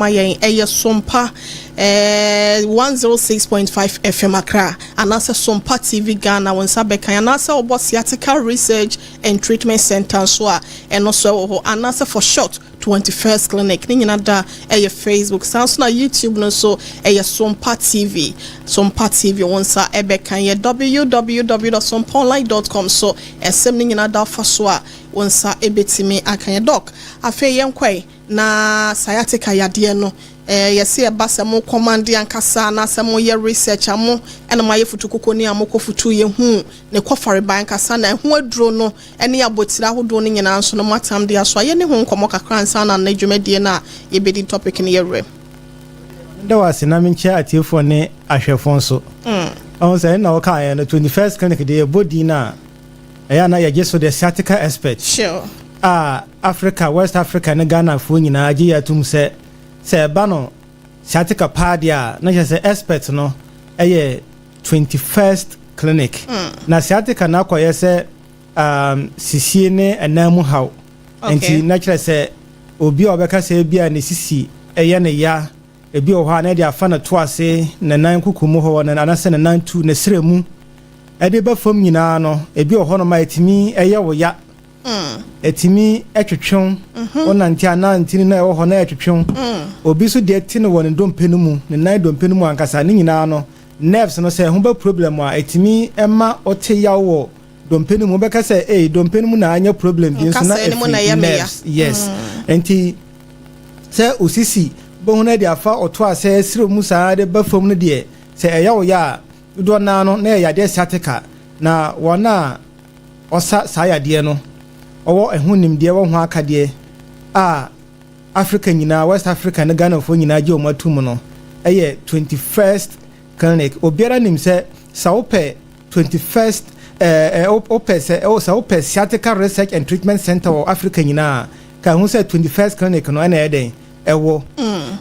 Ma yɛn ɛyɛ Sompa 106.5 FM Accra anaasɛ Sompa TV Ghana, wo nsa bɛkan, anaasɛ wɔbɔ Sciatica Research and Treatment Center nso a, ɛno nso ɛwɔ hɔ, anaasɛ for short 21st Clinic ne nyina da ɛyɛ Facebook. Saa nso na YouTube no nso ɛyɛ Sompa TV, Sompa TV, wo nsa ɛbɛkan. Yɛ www.sompaonline.com so ɛsɛm ne nyina da fa so a, wo nsa ɛbɛtumi aka yɛ. Doc, afei yɛnkɔe na sciatica yadeɛ no, yɛsɛ yɛba sɛ mo command ankasa anaasɛ moyɛ research a, mo ɛna moayɛ futu ni a mokɔ futu yɛhu ne kɔfareban ankasa na ɛho aduro no ɛne abotire ahodoɔ no nyinaa nso no, moatam de aso a yɛne ho nkɔmmɔ kakra ansa na na dwumadie no a yɛbɛdi topic no yɛwerɛ. Da wɔ ase na menkyɛ atiefoɔ ne ahwɛfoɔ nso. Ɔho sɛ ɛna wɔkaeɛ no, 21st Clinic deɛ, yɛbɔ din no a, ɛyɛ a na yɛgye so de sciatica expert a Africa, West Africa ne Ghanafoɔ nyinaa gye yɛ atom sɛ ɛba no sciatica paa deɛ a, na kyerɛ sɛ expert no ɛyɛ 21st Clinic. Na sciatica no akɔyɛ sɛ sisie ne ɛnan mu haw. Nti na kyerɛ sɛ obi a ɔbɛka sɛ ebi a ne sisi ɛyɛ ne ya, ebi wɔ hɔ a na yɛde afa ne to ase, ne nan kuku mu hɔ anaasɛ ne nan tu, ne serɛ mu ɛde ba fam nyinaa no, ebi wɔ hɔnom a ɛtumi ɛyɛ wo ya, ɛtumi ɛtwetwew wonante a, na ntini na ɛwɔ hɔ na ɛtwetwew. Obi nso deɛ ti no wɔ ne dompe no mu, ne nan dompe no mu ankasa ne nyinaa no, nerves no sɛ ɛho bɛ problem a, ɛtumi ɛma ɔte yaw wɔ dompe no mu. Wobɛka sɛ ee, dompe no mu na anya problem bi nso na Nkasɛɛ no mu na ɛfiri ɛyɛ me ya. nerves. Yes, nti sɛ osisi bohu no de afa ɔto a sɛ ɛsere mu saa de ba fam no deɛ, sɛ ɛyɛ wo ya a, dodoɔ naa no na ɛyɛ yadeɛ sciatica. Na wɔn a ɔsa saa yadeɛ no, ɔwɔ ɛho nimdeɛ wɔ ho akadeɛ a Africa nyinaa, West Africa ne Ghanafoɔ nyinaa gye wɔn ato mu no, ɛyɛ 21st Clinic. Obiara nim sɛ wopɛ 21st wopɛ sɛ wopɛ Sciatica Research and Treatment Center wɔ Africa nyinaa, ka ho sɛ 21st Clinic no ɛna ɛyɛ dɛn ɛwɔ.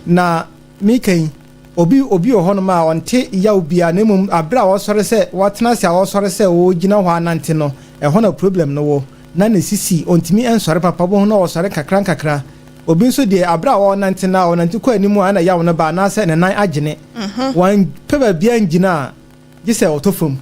Na mika yi, obi wɔ hɔnom a ɔnte yaw bia, na mmom abere a wɔsɔre sɛ wɔatena ase a, wɔsɔre sɛ wɔgyina hɔ anante no, ɛhɔ na problem no wɔ, na ne sisi ɔntumi nsɔre papa bɔ ho na ɔsɔre kakra nkakra. Obi nso deɛ, abere a wɔnante na ɔnante kɔ anim a, ɛna yaw no ba anaasɛ ne nan agyene, wɔn pɛ baabi angyina a, gye sɛ ɔtɔ fam.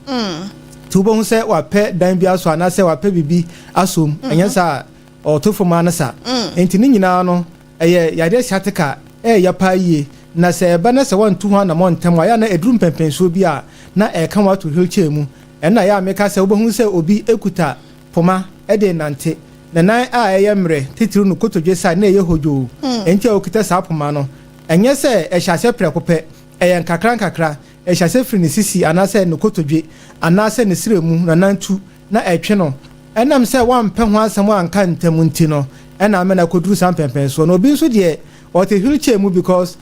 Nti wobɛhu sɛ wapɛ dan bi aso anaasɛ wapɛ biribi asom, ɛnyɛ saa a ɔtɔ fam ano sa. Nti ne nyinaa no ɛyɛ yadeɛ sciatica. Ɛyɛ paa yie, na sɛ ɛba na sɛ wɔnto ho anammɔ ntɛm a, ɛyɛ na ɛduru mpɛmpɛnsoɔ bi a, na ɛka wɔn ato wheelchair mu. Ɛna ɛyɛ a meka sɛ wobɛhu sɛ obi ekuta poma ɛde nante, ne nan a ɛyɛ mmerɛ titiri no kotodwe sa na ɛyɛ hodwoo. Nti a okita saa poma no, ɛnyɛ sɛ ɛhyɛ aseɛ prɛko pɛ, ɛyɛ nkakra nkakra. Ɛhyɛ aseɛ firi ne sisi anaasɛ ne kotodwe anaasɛ ne srɛ mu na nantu na ɛtwe no. Ɛnam sɛ wampɛ ho asɛm anka ntɛm nti no, ɛna ama no akɔduru saa mpɛmpɛnsoɔ no. Obi nso deɛ, ɔte wheelchair mu because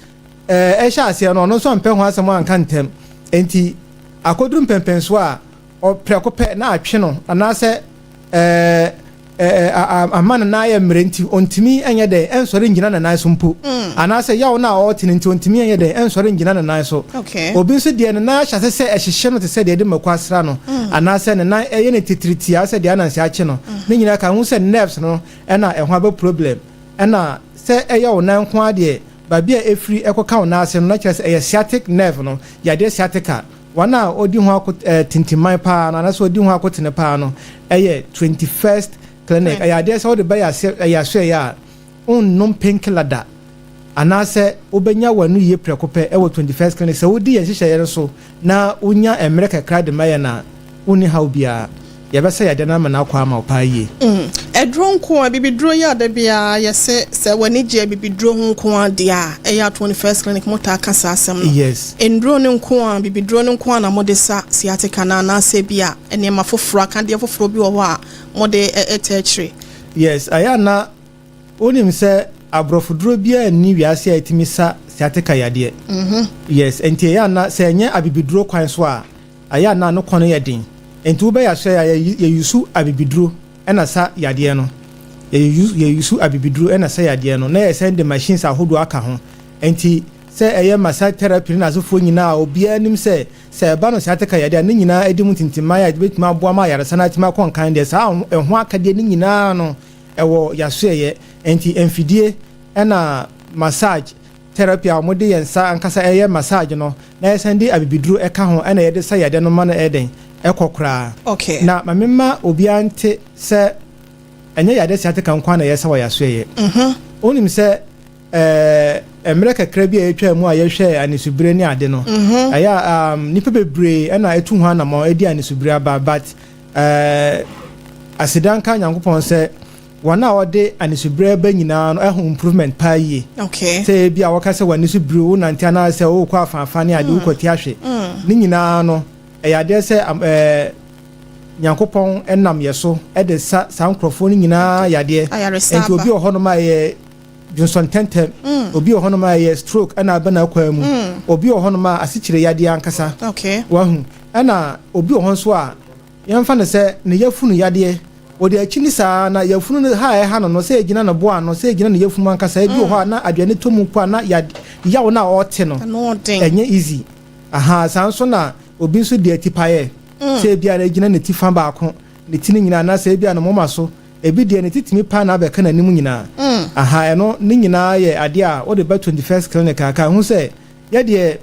ɛhyɛ aseɛ no, ɔno nso ampɛ ho asɛm anka ntɛm, nti akɔduru mpɛmpɛnsoɔ a ɔprɛko pɛ na atwe no anaasɛ ɛɛ ɛɛ ama ne nan ayɛ mmerɛ, nti ɔntumi nyɛ dɛ ɛnsɔre ngyina ne nan so mpo, anaasɛ yaw no a ɔɔte no nti ɔntumi nyɛ dɛ ɛnsɔre ngyina ne nan so. Obi nso deɛ, ne nan ahyɛ ase sɛ ɛhyehyɛ no te sɛ deɛ ɛde mako asra no, anaasɛ ne nan ɛyɛ ne titiritia sɛ deɛ anansi akye no. Ne nyinaa ka ho sɛ nerves no ɛna ɛho abɛ problem. Ɛna sɛ ɛyɛ wo nan nko adeɛ, baabi a ɛfiri ɛkɔka wo nan ase no, na kyerɛ sɛ ɛyɛ sciatic nerve no yadeɛ, sciatica. Wɔn a ɔdi ho ako tintiman paa no anaasɛ ɔdi ho akotene paa no ɛyɛ 21st Clinic. Ɛyɛ adeɛ sɛ wode bɛyɛ ase ɛyɛ aso ɛyɛ a wonnom painkiller da anaasɛ wobɛnya w'ano yie prɛko pɛ ɛwɔ 21st Clinic. Sɛ wodi yɛn nhyehyɛeɛ no so na wonya mmerɛ kakra de ma yɛn a, wonni haw biara, yɛbɛsɛ yɛde no ama no akɔ ama wo paa yie. Ɛduro nko a, bibiduro yi ada biara yɛsɛ sɛ w'ani gye bibiduro ho nko a deɛ a, ɛyɛ a 21st Clinic mo taa ka saa asɛm no. Yes. Nduro no nko a, bibiduro no nko a na mode sa sciatica no, anaasɛ bi a nneɛma foforɔ, akadeɛ foforɔ bi wɔ hɔ a mode ɛtɛ akyire? Yes, ɛyɛ a na wonim sɛ aborɔfoduro biara nni wiase a ɛtumi sa sciatica yadeɛ. Yes, nti ɛyɛ a na sɛ ɛnyɛ abibiduro kwan so a, ɛyɛ a na no kɔn yɛ den. Nti wobɛyɛ ahyɛ a, yɛyusu abibiduro ɛna sa yadeɛ no. Yɛyusu abibiduro ɛna sa yadeɛ no, na yɛsɛn de machines ahodoɔ aka ho. Nti sɛ ɛyɛ massage therapy ne n'asefoɔ nyinaa a obiara nim sɛ ɛba no sciatica yadeɛ a, ne nyinaa adi mu ntintimman a ɛbɛtumi aboa ma ayaresa no atumi akɔ nkan deɛ, saa ɛho akadeɛ ne nyinaa no ɛwɔ yasoɛyɛ. Nti mfidie ɛna massage. therapy a wɔde yɛn nsa ankasa ɛyɛ massage no na yɛsan de abibiduro ɛka ho, ɛna yɛde sa yadeɛ no ma no ɛyɛ ɛkɔ koraa. Na maame, ma obiara nte sɛ ɛnyɛ yadeɛ sciatica nko na yɛsa wɔ yɛaso yɛ. Wonim sɛ mmerɛ kakra bi a yɛtwa mu a yɛhwɛ anisubire ne ade no, ɛyɛ nipa bebree ɛna ɛtu ho anammɔn ɛdi anisubire aba, but asidanka Nyankopɔn sɛ wɔn a wɔde anisubire ba nyinaa no ɛho improvement paa yie. Sɛ ebi a wɔka sɛ wɔn anisubire wo nante anaasɛ wɔrekɔ afaafa ne ade, wokɔ ti ahwɛ ne nyinaa no, ɛyɛ adeɛ sɛ Nyankopɔn ɛnam yɛ so ɛde sa saa nkurɔfoɔ no nyinaa yadeɛ. Nti obi wɔ hɔnom a ɛyɛ dwonsɔn ntɛntɛm, obi wɔ hɔnom a ɛyɛ stroke ɛna aba n'akwan mu, obi wɔ hɔnom a asikyire yadeɛ ankasa wahu, ɛna obi wɔ hɔ nso a yɛmfa no sɛ ne yafunu yadeɛ, wɔde akyi ni saa na yafunu no ha a ɛha no sɛ egyina ne bo ano, sɛ egyina ne yafunu ankasa. Ebi wɔ hɔ a na aduane tɔ mu po a na yaw na ɔte no ɛnyɛ easy aha. Saa nso na obi nso de atipaeɛ, sɛ ebi a na egyina ne ti fa baako, ne ti no nyinaa, anaasɛ ebi a ne moma so, ebi deɛ ne ti tumi pa na abɛka n'anim nyinaa aha. Ɛno ne nyinaa yɛ adeɛ a wɔde ba 21st Clinic a ka ho sɛ yɛdeɛ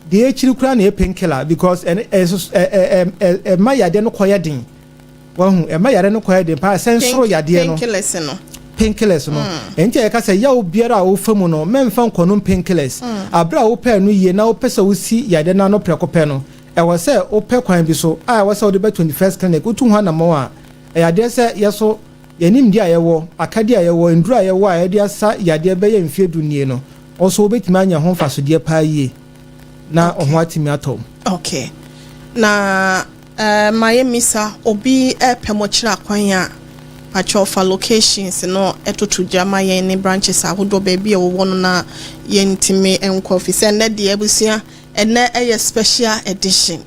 deɛ akyiri koraa na yɛ painkiller, because ɛno ɛso ɛ ɛ ɛ ɛma yadeɛ no kɔyɛ den. Wahu, ɛma yadeɛ no kɔyɛ den paa sɛ nsoro yadeɛ no. Painkillers no. Painkillers no, ɛnti a yɛka sɛ yaw biara a wofa mu no, mɛmfa nkɔnom painkillers. Abere a wopɛ no yie na wopɛ sɛ wosi yadeɛ no ano prɛko pɛ no, ɛwɔ sɛ wopɛ kwan bi so a ɛwɔ sɛ wode bɛ 21st Clinic. Wotu ho anammɔn a, ɛyɛ adeɛ sɛ yɛso yɛnim deɛ a yɛwɔ, akadeɛ a yɛwɔ, nduro a yɛwɔ a yɛde asa yadeɛ bɛyɛ mfeɛ 10 nie no, ɔso wobɛtumi anya ho mfasodeɛ paa yie na ɔho atumi atɔ. Okay, na ma yɛ misa obi ɛpɛ mo kyerɛ akwan a, patwɛ fa locations no ɛtoto gya ma yɛn ne branches ahodoɔ baabi a wɔwɔ no na yɛntumi nkɔ fi sɛ ɛnɛ deɛ, abusua, ɛnɛ ɛyɛ special edition,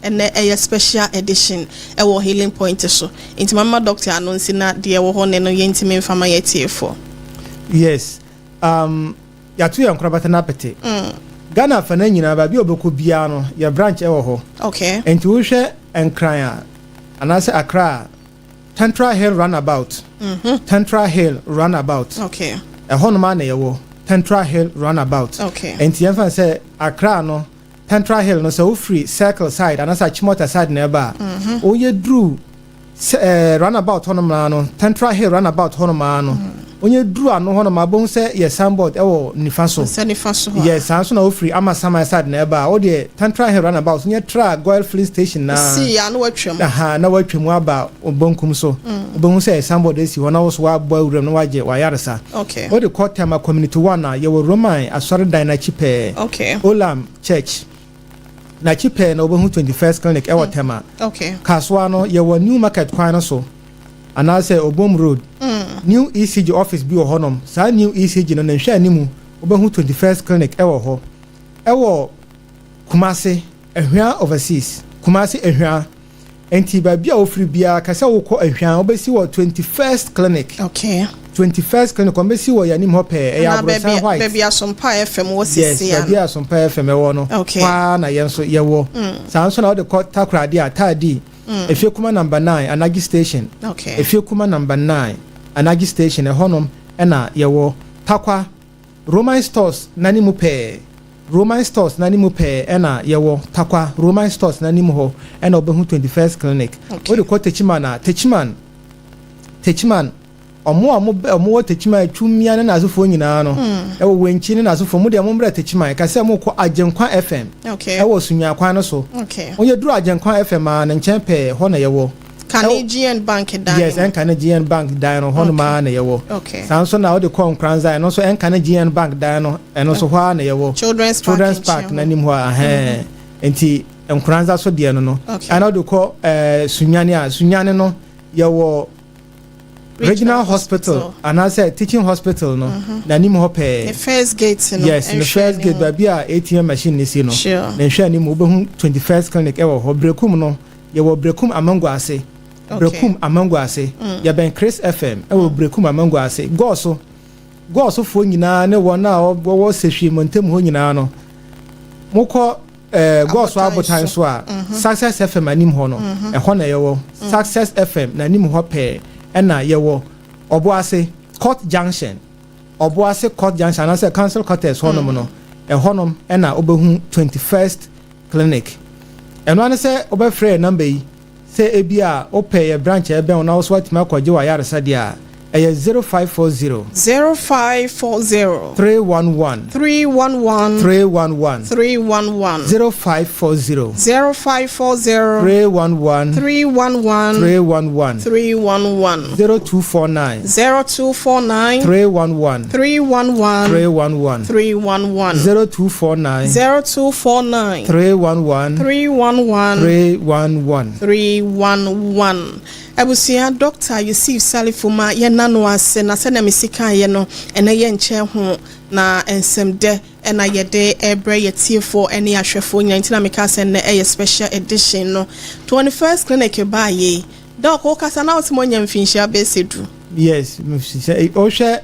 ɛnɛ ɛyɛ special edition ɛwɔ Healing Point so, nti mama doctor ano nsi na deɛ ɛwɔ hɔ ne no yɛntumi mfa ma yɛ tiefoɔ. Yes, yàtò yɛn nkorabata n'apɛtɛ. Ghana afa no nyinaa, baabi a wobɛkɔ biara no, yɛ branch ɛwɔ hɔ. Nti wohwɛ Nkran a anaasɛ Accra a, Tantra Hill roundabout. Tantra Hill roundabout. Ɛhɔnom a na yɛwɔ Tantra Hill roundabout. Nti yɛmfa sɛ Accra no, Tantra Hill no, sɛ wofiri Circle side anaasɛ Achimota side na ɛba a, woyɛ duru roundabout hɔnom ara no, Tantra Hill roundabout hɔnom ara no, wonyɛ duru ano hɔnom a, bohu sɛ yɛ signboard ɛwɔ nifa so. Sɛ nifa so hɔ. Yɛ saa nso na wofiri Amasaman side na ɛba a, wodeɛ Tantra Hill roundabout, wonyɛ tra Goil filling station na si ya na watwam. Aha, na watwa mu aba bonkum so, wobɛhu sɛ yɛ signboard asi hɔ na wo so woabɔ awuram na woagye wayaresa. Wode kɔ Tema Community 1 a, yɛwɔ Roman asɔredan n'akyi pɛɛ. Olam Church n'akyi pɛɛ na wobɛhu 21st Clinic ɛwɔ Tema. Kasoa no, yɛwɔ New Market kwan no so anaasɛ Obom Road. New ECG office bi wɔ hɔnom. Saa New ECG no ne nhwɛ animu, wobɛhu 21st Clinic ɛwɔ hɔ. Ɛwɔ Kumase, Ahwea Overseas, Kumase Ahwea. Nti baabi a wofiri biara, kɛ sɛ wokɔ Ahwea, wobɛsi wɔ 21st Clinic. 21st Clinic, wɔn bɛsi wɔ yɛn anim hɔ pɛɛ. Ɛyɛ aborosan white. Baabi Asompa FM wɔ sisi. Yes, baabi Asompa FM ɛwɔ no. Paa na yɛn nso yɛwɔ. Saa nso na wɔde kɔ Takoradi a, Taadi. Efie Kuma number 9, Anagye Station. Efie Kuma number 9, Anagye Station, ɛhɔnom ɛna yɛwɔ. Takwa, Roman Stores n'anim pɛɛ. Roman Stores n'anim pɛɛ ɛna yɛwɔ. Takwa, Roman Stores n'anim hɔ ɛna ɔbɛhu 21st Clinic. Wode kɔ Techiman a, Techiman, ɔmo a ɔmo wɔ Techiman, Atwumia ne n'asefoɔ nyinaa no, ɛwɔ Wɛnkyi ne n'asefoɔ, mo deɛ mo mbrɛ Techiman, kɛsɛ mo kɔ Agyenkwa FM ɛwɔ Sunya kwan no so. Wonyɛ duru Agyenkwa FM a, ne nkyɛn pɛɛ hɔ na yɛwɔ. Kane GN Bank dan. Yes, ɛnka ne GN Bank dan no, hɔ nom ara na yɛwɔ. Saa nso na wode kɔ Nkranza, ɛno nso ɛnka ne GN Bank dan no, ɛno nso hɔ ara na yɛwɔ. Children's Park. Children's Park n'anim hɔ ahɛn. Nti Nkranza so deɛ no, ɛna wode kɔ Sunyani a, Sunyani no yɛwɔ Regional Hospital anaasɛ Teaching Hospital no n'anim hɔ pɛɛ. Ne first gate no. Yes, ne first gate, baabi a ATM machine ne si no. Ne nhwɛ anim, wobɛhu 21st Clinic ɛwɔ hɔ. Brekum no, yɛwɔ Brekum Amango ase. Brekum Amango ase. Yɛbɛn Chris FM ɛwɔ Brekum Amango ase. Gɔɔso gɔɔsofoɔ nyinaa ne wɔn a wɔwɔ Sehwie mmɔntam hɔ nyinaa no, mokɔ Gɔɔso abotan so a, Success FM anim hɔ no, ɛhɔ na yɛwɔ. Success FM n'anim hɔ pɛɛ ɛna yɛwɔ. Ɔboase Court Junction, Ɔboase Court Junction anaasɛ Council Quarters hɔnom no. Ɛhɔnom ɛna wobɛhu 21st Clinic. Ɛno ane sɛ wobɛfrɛ yɛ number yi sɛ ebi a wopɛ yɛ branch a ɛbɛn wo na wo so watumi akɔgye w'ayaresa deɛ a, ɛyɛ 0540 0540 311 311 311. 311. 0540 0540 311 311 311. 311. 0249 0249 311 311 311. 311. 0249 0249 311 311 311. 311. Abusua, Dr Yusuf Salifu, ma yɛna no ase na sɛnea mesi kaeɛ no, ɛnɛ yɛ nkyɛn ho na nsɛm dɛ ɛna yɛde ɛbrɛ yɛ tiefoɔ ne ahwɛfoɔ nyinaa, nti na meka sɛ nnɛ ɛyɛ special edition no. 21st Clinic baayɛ, Doc, wokasa na wosɛ moanya mfinhyia bɛsɛ 10. Yes, mfinhyia, wohwɛ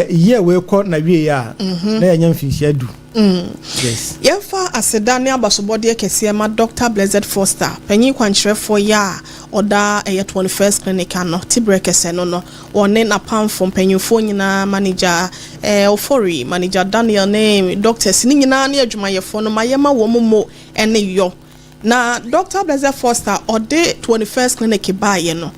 yie wei kɔ na wie a, na yɛnya mfinhyia 10. Yes. Yɛmfa aseda ne abasobɔdeɛ kɛseɛ ma Dr Blessed Foster, panyin kwankyerɛfoɔ yɛ a ɔda ɛyɛ 21st Clinic ano tibrɛ kɛsɛ no, wɔne n'apamfo mpanyinfoɔ nyinaa, manager Ofori, manager Daniel ne doctors ne nyinaa ne adwumayɛfoɔ no ma yɛma wɔn mo ne yɔ. Na Dr Blessed Foster ɔde 21st Clinic baayɛ no,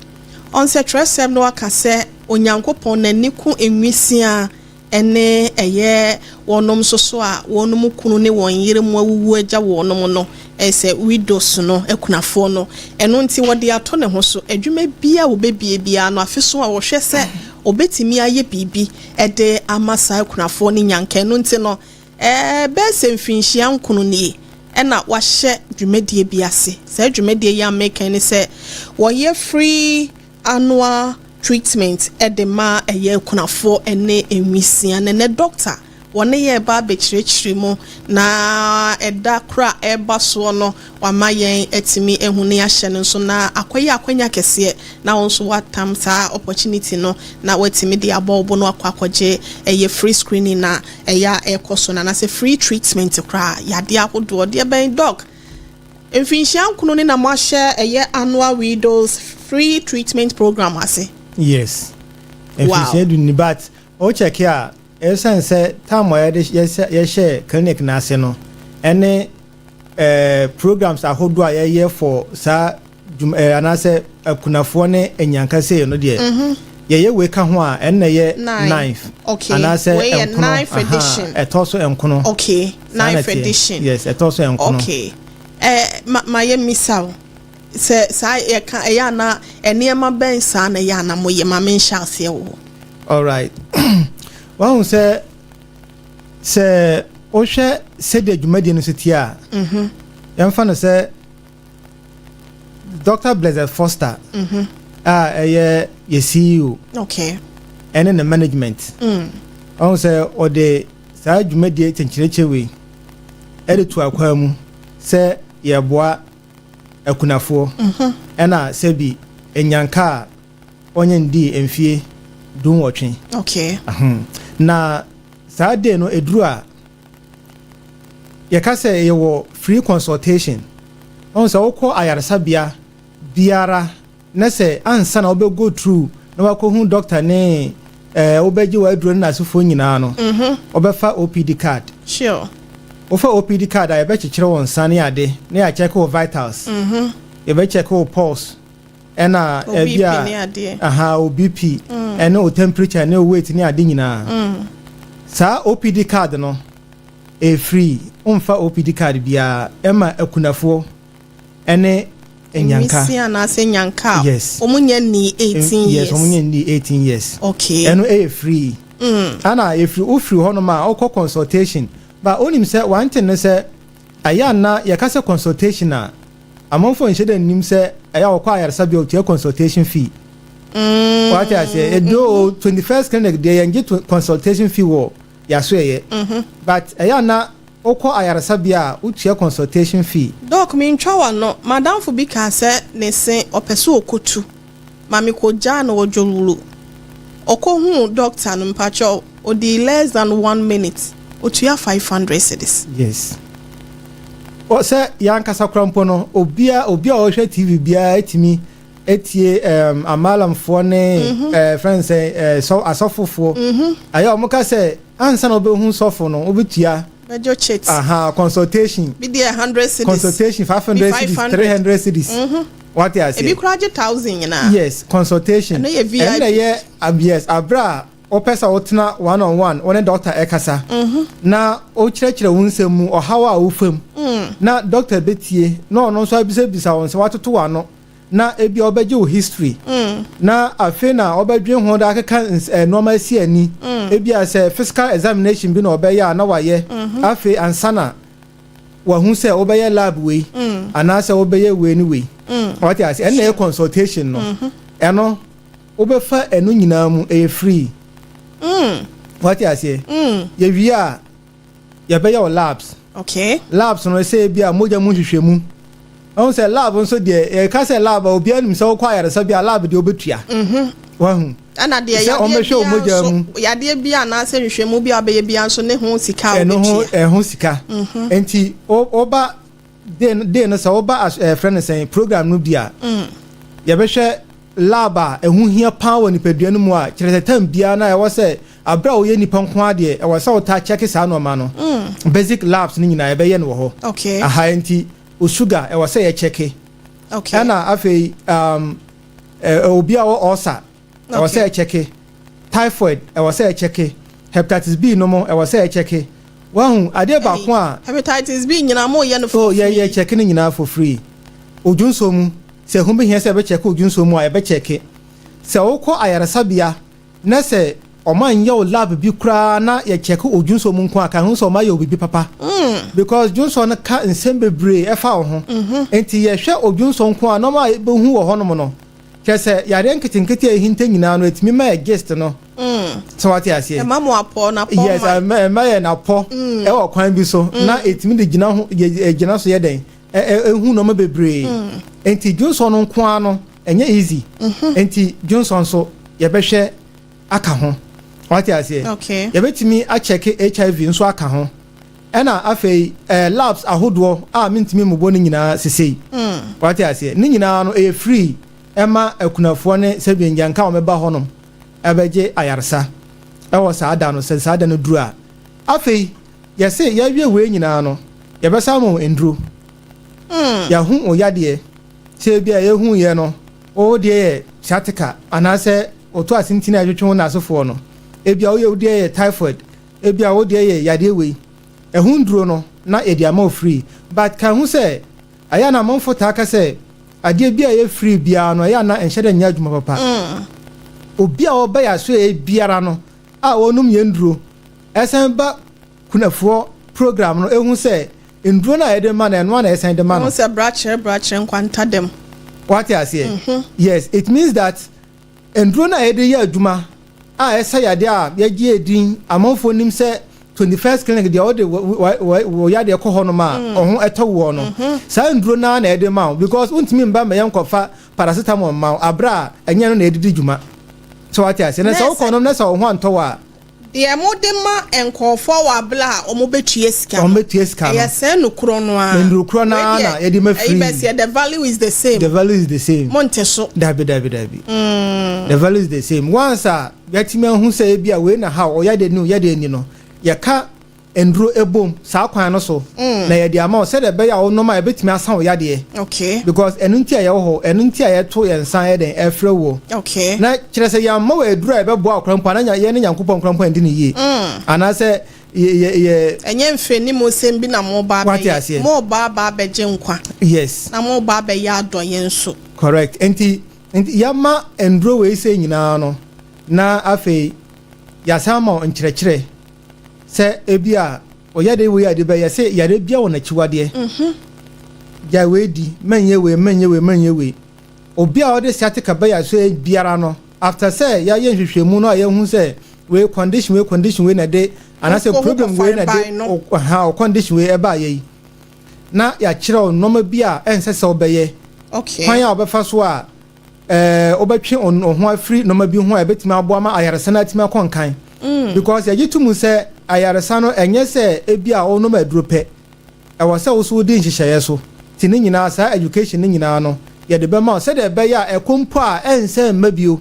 ɔnsɛ twerɛsɛm no aka sɛ Onyankopɔn n'ani ko nwisia ɛne ɛyɛ wɔnom nso so a wɔnom kunu ne wɔn yere mu awuwu agya wɔnom no, ɛsɛ widows no, akunafoɔ no. Ɛno nti wɔde ato ne ho so, adwuma bia a wɔbɛbie biara no, afe so a wɔhwɛ sɛ wɔbɛtumi ayɛ biribi ɛde ama saa akunafoɔ no nyanka. Ɛno nti no bɛɛ sɛ mfinhyia 9 nie ɛna wahyɛ dwumadie bi ase. Saa dwumadie yi a meka ne sɛ wɔyɛ free annual treatment ɛde ma ɛyɛ akunafoɔ ɛne nwisia. Ne ne doctor wɔne yɛ ba abɛkyerɛkyerɛ mu na ɛda koro a ɛreba soɔ no, wama yɛn atumi ehu ne ahyɛ no nso na akɔyɛ akɔnya kɛseɛ na wɔn nso watam saa opportunity no na watumi de abɔ ɔbo no akɔ akɔgye ɛyɛ free screening na ɛyɛ a ɛrekɔ so na anaasɛ free treatment koraa, yadeɛ ahodoɔ deɛ bɛn. Doc, mfinhyia 9 ne na mo ahyɛ ɛyɛ annual widows free treatment program ase? Yes, mfinhyia 10 ni, but ɔkyɛke a, ɛsiane sɛ time a yɛde yɛhyɛ clinic n'ase no ɛne programs ahodoɔ a yɛyɛ for saa dwum anaasɛ akunafoɔ ne anyankasee no deɛ, yɛyɛ wei ka ho a, ɛnna yɛ ninth. Anaasɛ 9. Ninth edition. Ɛtɔ so 9. Okay, ninth edition. Yes, ɛtɔ so 9. Okay, ma yɛ misa o sɛ saa yɛka ɛyɛ ana nneɛma bɛn saa na ɛyɛ ana mo yɛ ma me nhyɛ aseɛ wɔ hɔ? Alright, wahu sɛ wohwɛ sɛdeɛ dwumadie no so tie a, yɛmfa no sɛ Dr Blessed Foster a ɛyɛ yɛ CEO ɛne ne management, ɔhu sɛ ɔde saa dwumadie kyɛnkyerɛkyerɛ wei ɛde to akwan mu sɛ yɛboa akunafoɔ ɛna sɛbi enyanka a ɔnyɛ ndi mfie 18. Na saa day no eduru a, yɛka sɛ yɛwɔ free consultation. Ɔhu sɛ wokɔ ayaresabea biara na sɛ ansa na wobɛ go through na wakɔhu doctor ne wobɛgye w'aduro ne n'asefoɔ nyinaa no, wobɛfa OPD card. Wofa OPD card a, yɛbɛkyekyere wo nsa ne ade ne yɛakyɛke wo vitals, yɛbɛkyɛke wo pulse ɛna ebi a aha o BP ɛne o temperature ne o weight ne ade nyinaa. Saa OPD card no ɛyɛ free, womfa OPD card biara, ɛma akunafoɔ ɛne nyanka. Nwisi anaasɛ nyanka a Yes. wɔn nyɛ ni 18 years. Yes, wɔn nyɛ ni 18 years. Ɛno ɛyɛ free. Ana efiri wofiri hɔnom a, ɔkɔ consultation ba, onim sɛ one thing ne sɛ ɛyɛ ana yɛka sɛ consultation a, amanfoɔ nhyɛ dɛ nim sɛ ɛyɛ a wɔkɔ ayaresabea otua consultation fee. Wate aseɛ? Edo 21st Clinic deɛ, yɛn gye consultation fee wɔ yaso ɛyɛ, but ɛyɛ ana wokɔ ayaresabea a, wotua consultation fee. Doc, mi ntwa wa no, madamfo bi ka sɛ ne se ɔpɛ sɛ ɔkɔtu maame kɔ no wɔ Dzorwulu, ɔkɔhu doctor no, mpakyɛw, ɔdi less than one minute, otua 500 cedis. Yes, ɔ sɛ yankasa kora mpo no, obia a ɔhwɛ TV biara etimi etie amalamfoɔ ne fɛn sɛ asɔfofoɔ ayɛ, ɔmo ka sɛ ansa na ɔbɛhu sɔfo no, wobɛtua. Bɛgye chit. Aha, consultation. Bi deɛ 100 cedis. Consultation 500 cedis, 300 cedis. Wate aseɛ? Ebi koraa gye 1,000 nyinaa. Yes, consultation. Ɛno yɛ VIP. Ɛno yɛ, yes, abira a wopɛ sɛ wotena one on one wɔne doctor ɛkasa na wokyerɛkyerɛ wo nsɛm mu, ɔhaw a wofam, na doctor bɛtie na ɔno nso abisabisa wɔn sɛ watoto w'ano, na ebi a ɔbɛgye wo history, na afei na ɔbɛdwe ho de akeka nneɛma asi ani. Ebi a sɛ physical examination bi na ɔbɛyɛ a, na wayɛ. Afei ansa na wahu sɛ wobɛyɛ lab wei anaasɛ wobɛyɛ wei ne wei. Wate ase? Ɛnna yɛ consultation no, ɛno wobɛfa ɛno nyinaa mu, ɛyɛ free. Wate aseɛ? Yɛwie a, yɛbɛyɛ wɔ labs. Labs no, sɛ ebi a mogya mu nhwehwɛmu, ɔhu sɛ lab nso deɛ, yɛka sɛ lab a, obiara nim sɛ wokɔ ayaresa bi a, lab deɛ, wobɛtua. Wahu? Ɛna deɛ Sɛ yadeɛ ɔmbɛhwɛ wo bia mogya nso mu. Yadeɛ bi anaasɛ nhwehwɛmu bi a wobɛyɛ bia nso ne ho sika a Ɛno ho wobɛtua. Ɛho sika. Nti woba day no sɛ woba ɛfrɛ no sɛn, program no bi a, yɛbɛhwɛ lab a ɛho hia paa wɔ nipadua no mu, a kyerɛ sɛ time biara na ɛwɔ sɛ abere a woyɛ nipa nko adeɛ, ɛwɔ sɛ wotaa check saa nneɛma no. Basic labs no nyinaa yɛbɛyɛ no wɔ hɔ. Aha, nti o sugar ɛwɔ sɛ yɛcheck. Ɛna afei obi a wɔ ulcer, ɛwɔ sɛ yɛcheck. Typhoid, ɛwɔ sɛ yɛcheck. Hepatitis B no mo, ɛwɔ sɛ yɛcheck. Wahu adeɛ baako a Hepatitis B nyinaa mo yɛ no oh, for yɛ free? Yɛ check no nyinaa for free. Odwonso mu, sɛ ɛho behia sɛ yɛbɛcheck odwonso mu a, yɛbɛcheck. Sɛ wokɔ ayaresabea na sɛ ɔma nyɛ wo lab bi koraa na yɛcheck odwonso mu nko a, ka ho sɛ ɔma yɛ wo biribi papa, because dwonso no ka nsɛm bebree ɛfa wo ho. Nti yɛhwɛ odwonso nko a, nɔɔma a yɛbɛhu wɔ hɔnom no, kyerɛ sɛ yareɛ nketenkete a ɛhinta nyinaa no, ɛtumi ma yɛ gist no. Sɛ wate aseɛ? Ɛma mo apɔ na pɔ. Yes. Ma ɛma yɛ napɔ ɛwɔ kwan bi so na ɛtumi de gyina ho gyina so yɛ dɛn ɛ ɛ ehu nneɛma bebree. Nti dwonsɔ no nko ara no ɛnyɛ easy, nti dwonsɔ nso yɛbɛhwɛ aka ho. Wate aseɛ? Okay. Yɛbɛtumi acheck HIV nso aka ho. Ɛna afei labs ahodoɔ a mentumi mmobɔ no nyinaa sesei. Wate aseɛ? Ne nyinaa no ɛyɛ free ɛma akunafoɔ ne sɛbi ngyanka a wɔbɛba hɔnom ɛbɛgye ayaresa ɛwɔ saa da no. Sɛ saa da no duru a, afei yɛse yɛawie wei nyinaa no, yɛbɛsa ma wo nduro. Yɛho wo yadeɛ, sɛ bi a yɛhu yɛ no, wo deɛ yɛ sciatica anaasɛ ɔtɔ asentene a ɛtwetwe wo n'asefoɔ no, ebi a woyɛ wo deɛ yɛ typhoid, ebi a wo deɛ yɛ yadeɛ wei, ɛho nduro no na yɛde ama wo free. But ka ho sɛ ɛyɛ na amanfo taa ka sɛ adeɛ bi a ɛyɛ free biara no, ɛyɛ ana ɛnhyɛ dɛ nyɛ adwuma papa. Obi a ɔba yɛ aso yɛ biara no a wɔnom yɛn nduro, ɛsan ba kunafoɔ program no, ehu sɛ nduro no a yɛde ma no, ɛno a na ɛsan de ma no. Wɔn sɛ brakyerɛ brakyerɛ nkwanta dɛm. Wate aseɛ? Yes, it means that nduro no a yɛde yɛ adwuma a ɛsɛ yadeɛ a yɛgye edin, amanfoɔ nim sɛ 21st Clinic deɛ, ɔde wɔ yadeɛ kɔ hɔnom a ɔho ɛtɔ wɔ no, saa nduro naa na yɛde ma wo, because wontumi mba ma yɛn nkɔfa paracetamol ma wo abere a ɛnyɛ no na yɛde di dwuma. Sɛ wate aseɛ? Na sɛ wokɔ nom na sɛ ɔho antɔ wɔ a, Deɛ mode ma nkɔɔfoɔ wɔ abela a wɔn bɛtua sika wɔn no, bɛtua sika no. Ɛyɛ sɛ nokorɔ no a. Na nnurokorɔ no ara Wei na deɛ, yɛde ma ɛyi free. bɛseɛ, the value is the same. The value is the same. Monte so. Dabi, dabi, dabi, the value is the same. Once a yɛtumi ahu sɛ ebi a wei na ha ɔyɛ de ni ɔyɛ de ni no, yɛka nduro ebom saa kwan no so na yɛde ama wo sɛdeɛ ɛbɛyɛ a wɔnom a, yɛbɛtumi asa wo yadeɛ, because ɛno nti a yɛwɔ hɔ, ɛno nti a yɛto yɛn nsa yɛ den ɛfrɛ wo. Na kyerɛ sɛ yɛamma wɔ aduro a yɛbɛboa wo koraa mpo ana yɛn ne Nyankopɔn koraa mpo andi ne yie, anaasɛ yɛ Ɛnyɛ mfɛni mu nsɛm bi na mo ba Wate abɛyɛ. aseɛ. Mo ba aba abɛgye nkwa. Na mo ba abɛyɛ adɔyɛ nso. Correct. Nti yɛma nduro wei sɛ nyinaa no, na afei yɛasan ma wo nkyerɛkyerɛ sɛ ebi a ɔyɛ de wei a de bɛyɛ sɛ yare bia wɔ n'akyiwadeɛ, gyae wei di, mɛnyɛ wei, mɛnyɛ wei, mɛnyɛ wei. Obi a ɔde sciatica bɛyɛ so biara no, after sɛ yɛayɛ nhwehwɛmu no a yɛhu sɛ wei condition wei, condition wei na de anaasɛ Wokɔ ho problem wei na kɔfare de ban no. Ha o condition wei ɛbaa yɛ yi, na yɛakyerɛ wo nneɛma bi a ɛnsɛ sɛ wobɛyɛ, kwan a wobɛfa so a wobɛtwe wo ho afiri nneɛma bi ho a ɛbɛtumi aboa ma ayaresa no atumi akɔ nkan, because yɛgye to mu sɛ ayaresa no ɛnyɛ sɛ ebi a wonom aduro pɛ, ɛwɔ sɛ wo so wodi nhyehyɛeɛ so. Nti ne nyinaa, saa education ne nyinaa no, yɛde bɛma wo sɛdeɛ ɛbɛyɛ a ɛkɔ mpo a ɛnsɛ mma bio.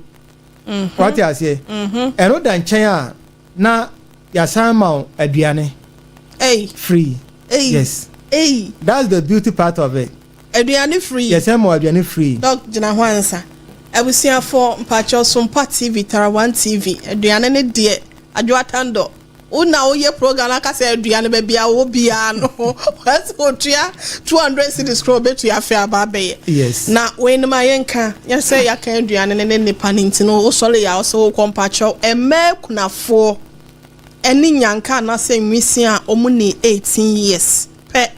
Wate aseɛ? Ɛno da nkyɛn a, na yɛasan ma wo aduane. Hey. Free. Hey. Yes. Hey. That's the beauty part of it. Aduane free. Yɛsɛ ma aduane free. Doc, gyina hɔ ansa. Abusuafoɔ, mpakyɛw, Sompa TV, Tarawan TV, aduane ne deɛ, Adwo Atandɔ, wo na woyɛ program na aka sɛ aduane baabi a wɔ biara no, wɔsɛ otua 200 cedis koraa, obetua afei aba abɛyɛ. Na weinom a yɛnka yɛ sɛ yɛaka aduane ne ne nipa no nti no, wosɔre yɛ a wosɛ wokɔ. Mpakyɛw, mmaa akunafoɔ ɛne nyanka anaasɛ nwisia a wɔn ni 18 years pɛ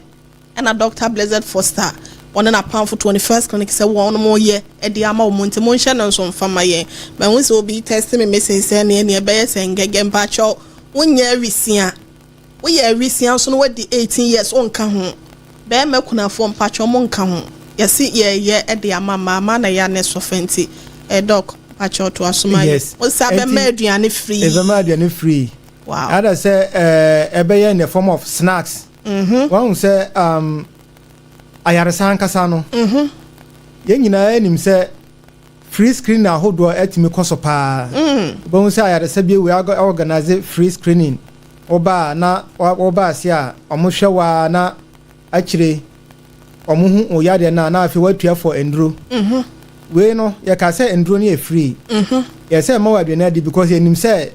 ɛna Dr Blessed Foster wɔne n'apamfo 21st Clinic sɛ wɔn mo yɛ ɛde ama wɔn, nti monhyɛ no nso mfa ma yɛn. Mahu sɛ obi text me message sɛ neɛ ɛbɛyɛ sɛ ngɛgɛ. Mpakyɛw, wonyɛ awisia, woyɛ awisia nso no wadi 18 years, wonka ho. Bɛrima kunafoɔ, mpakyɛw, mo nka ho. Yɛsi yɛyɛ ɛde ama mmaa na yɛ ne sɔfɛ nti doc, mpakyɛw, to asoma yi. Wosa bɛma aduane free. Ɛbɛma aduane free. Ada sɛ ɛbɛyɛ in the form of snacks. Wɔn sɛ ayaresa ankasa no, yɛn nyinaa anim sɛ free screening ahodoɔ atumi kɔ so paa. Wobɛhu sɛ ayaresa bi wei organize free screening, wɔba a na wɔba ase a ɔmohwɛ waa na akyire ɔmo hu wo yadeɛ no a, na afei woatua for nduro. Wei no, yɛka sɛ nduro no yɛ free. Yɛ sɛ ɛma wɔ aduane adi because yɛnim sɛ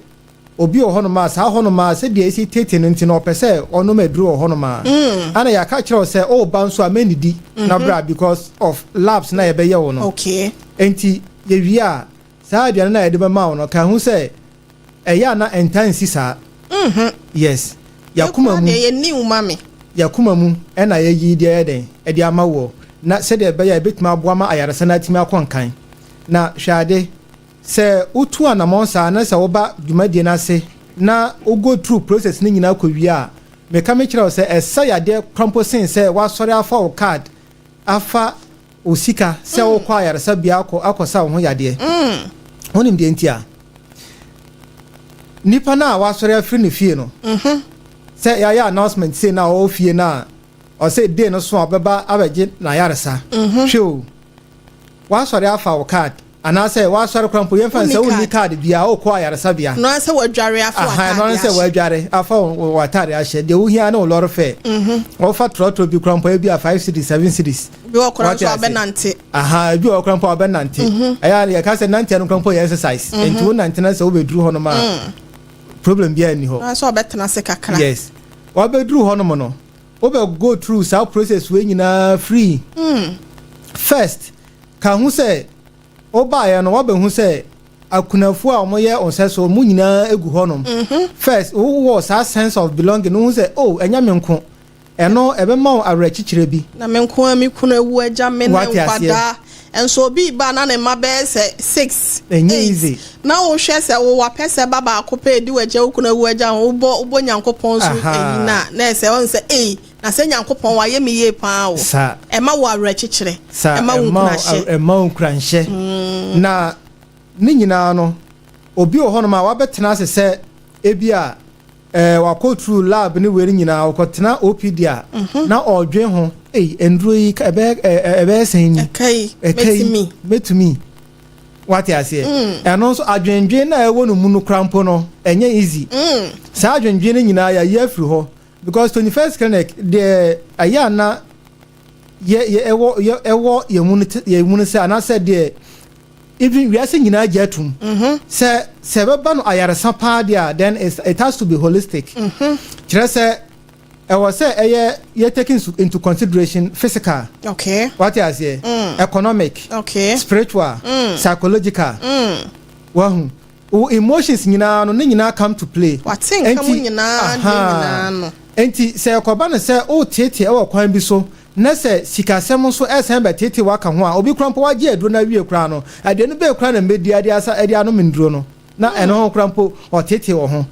obi wɔ hɔnom a saa hɔnom a sɛdeɛ esi tete no nti no, ɔpɛ sɛ ɔnom aduro wɔ hɔnom a, ana yɛaka kyerɛ wo sɛ ɔreba nso a mɛnidi na bra because of labs na yɛbɛyɛ wo no. Nti yɛwie a, saa aduane no a yɛde bɛma wo no ka ho sɛ ɛyɛ a na ɛnta nsi saa. Yes, yɛakoma mu. Deɛ yɛni wo ma me. Yɛakoma mu ɛna yɛyi deɛ yɛ dɛn ɛde ama wɔ na sɛdeɛ ɛbɛyɛ a ɛbɛtumi aboa ma ayaresa no atumi akɔ nkan. Na hwɛ ade sɛ wotu anammɔn saa na sɛ woba dwumadie no ase na wo go through process no nyinaa kɔ wie a, meka me kyerɛ wo sɛ ɛsɛ yadeɛ krampo sen sɛ woasɔre afa wo card, afa wo sika sɛ wokɔ ayaresabea akɔsa wo ho yadeɛ. Wonim deɛ nti a nipa no a wasɔre afiri ne fie no sɛ yɛayɛ announcement sei na ɔwɔ fie no a ɔsɛ day no so a ɔbɛba abɛgye n'ayaresa, hwɛ o, wasɔre afa wo card anaasɛ wasɔre kora mpo, yɛmfa no sɛ Wonni wonni card biara, wokɔ ayaresabea. No sɛ wadware afa Aha, ɛno ne sɛ w'ataade ahyɛ. Wadware afa w'ataade ahyɛ deɛ wohia ne wo lɔre fare. Wɔfa trɔtrɔ bi kora mpo, ebi a 5 cedis, 7 cedis. Bi wɔ kora Wate nso ase. abɛnante. Aha, ebi wɔ kora mpo a wɔbɛnante. Ɛyɛ a yɛka sɛ nanteɛ no kora mpo yɛ exercise, nti wo nante na sɛ wobɛduru hɔ nom a, problem biara nni hɔ. No sɛ ɔbɛtena ase kakra. Yes, wabɛduru hɔ nom no, wobɛ go through saa process wei nyinaa free. First, ka ho sɛ wobaeɛ no, wabɛhu sɛ akunafoɔ a wɔyɛ ɔnsɛ so mu nyinaa egu hɔnom. First, wowɔ saa sense of belonging no ho sɛ, oh, ɛnyɛ me nko. Ɛno ɛbɛma wo awerɛkyekyerɛ bi. Na me nko a me kunu awu agya me ne Wate aseɛ. nkwadaa nso, obi ba na ne mma bɛyɛ sɛ six, Ɛnyɛ eight. easy. Na wohwɛ sɛ wowɔ apɛ sɛ ba baako pɛ edi w'agya, wo kunu awu agya ho, wobɔ Nyankopɔn so. Ɛyi na ɛsɛ ɔn sɛ ei, na sɛ Nyankopɔn wayɛ me yie paa o. Saa. Ɛma wo awerɛkyekyerɛ. Saa. Ɛma wo nkuranhyɛ. Ɛma wo nkuranhyɛ. Na ne nyinaa no, obi wɔ hɔnom a wabɛtena ase sɛ ebi a wakɔ through lab ne wei no nyinaa, ɔkɔtena OPD a na ɔredwen ho, ei, nduro yi ɛbɛyɛ ɛbɛyɛ sɛn ni? Ɛka yi. Ɛka yi. Mɛtumi. Mɛtumi, wate aseɛ? Ɛno nso adwendwen na ɛwɔ no mu no kora mpo no, ɛnyɛ easy. Saa adwendwen no nyinaa yɛayi afiri hɔ because 21st Clinic deɛ, ɛyɛ ana yɛ yɛ ɛwɔ yɛ ɛwɔ yɛn mu no yɛn mu no sɛ anaasɛ deɛ even wiase nyinaa gye atum sɛ ɛbɛba no ayaresa paa deɛ a, then it has to be holistic. Kyerɛ sɛ ɛwɔ sɛ ɛyɛ yɛ taking into consideration physical, wate aseɛ, economic, spiritual, psychological, wahu wo emotions nyinaa no, ne nyinaa come to play. Wate nka mu nyinaa de nyinaa no. Nti sɛ ɛkɔba no sɛ woteetee ɛwɔ kwan bi so na sɛ sikasɛm nso ɛsan bɛteetee waka ho a, obi kora mpo wagye aduro no awie koraa no, adeɛ no bɛɛ koraa na mbɛdi ade asa ɛde anom nduro no na ɛno ho koraa mpo ɔteetee wɔ ho.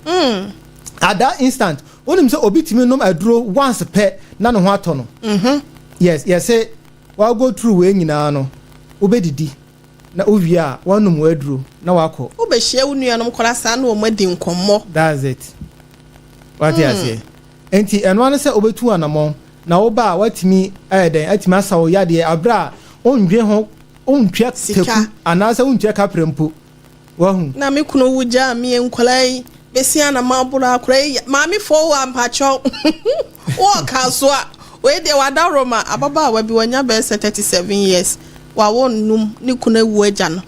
At that instant, wonim sɛ obi tumi nom aduro once pɛ na ne ho atɔ no. Yes, yɛsɛ wa go through wei nyinaa no, wobɛdidi na wowie a, woanom w'aduro na wakɔ. Wobɛhyia wo nuanom koraa saa na wɔn adi nkɔmmɔ. That's it, wate aseɛ? Nti ɛno ano sɛ wobɛtu anammɔn na woba a, woatumi ayɛ dɛn atumi asa wo yadeɛ aberɛ a wondwe ho, wontua Sika. Teku anaasɛ wontua kaprɛ mpo, wahu. Na me kunu wu gyaa me nkwadaa yi. Besia na maboro akora yi maame fo wa mpakyɛw wɔ ka so a wei deɛ wada Roma. Ababaawa bi wanya bɛyɛ sɛ 37 years, wawo nnum, ne kunu ewu agya no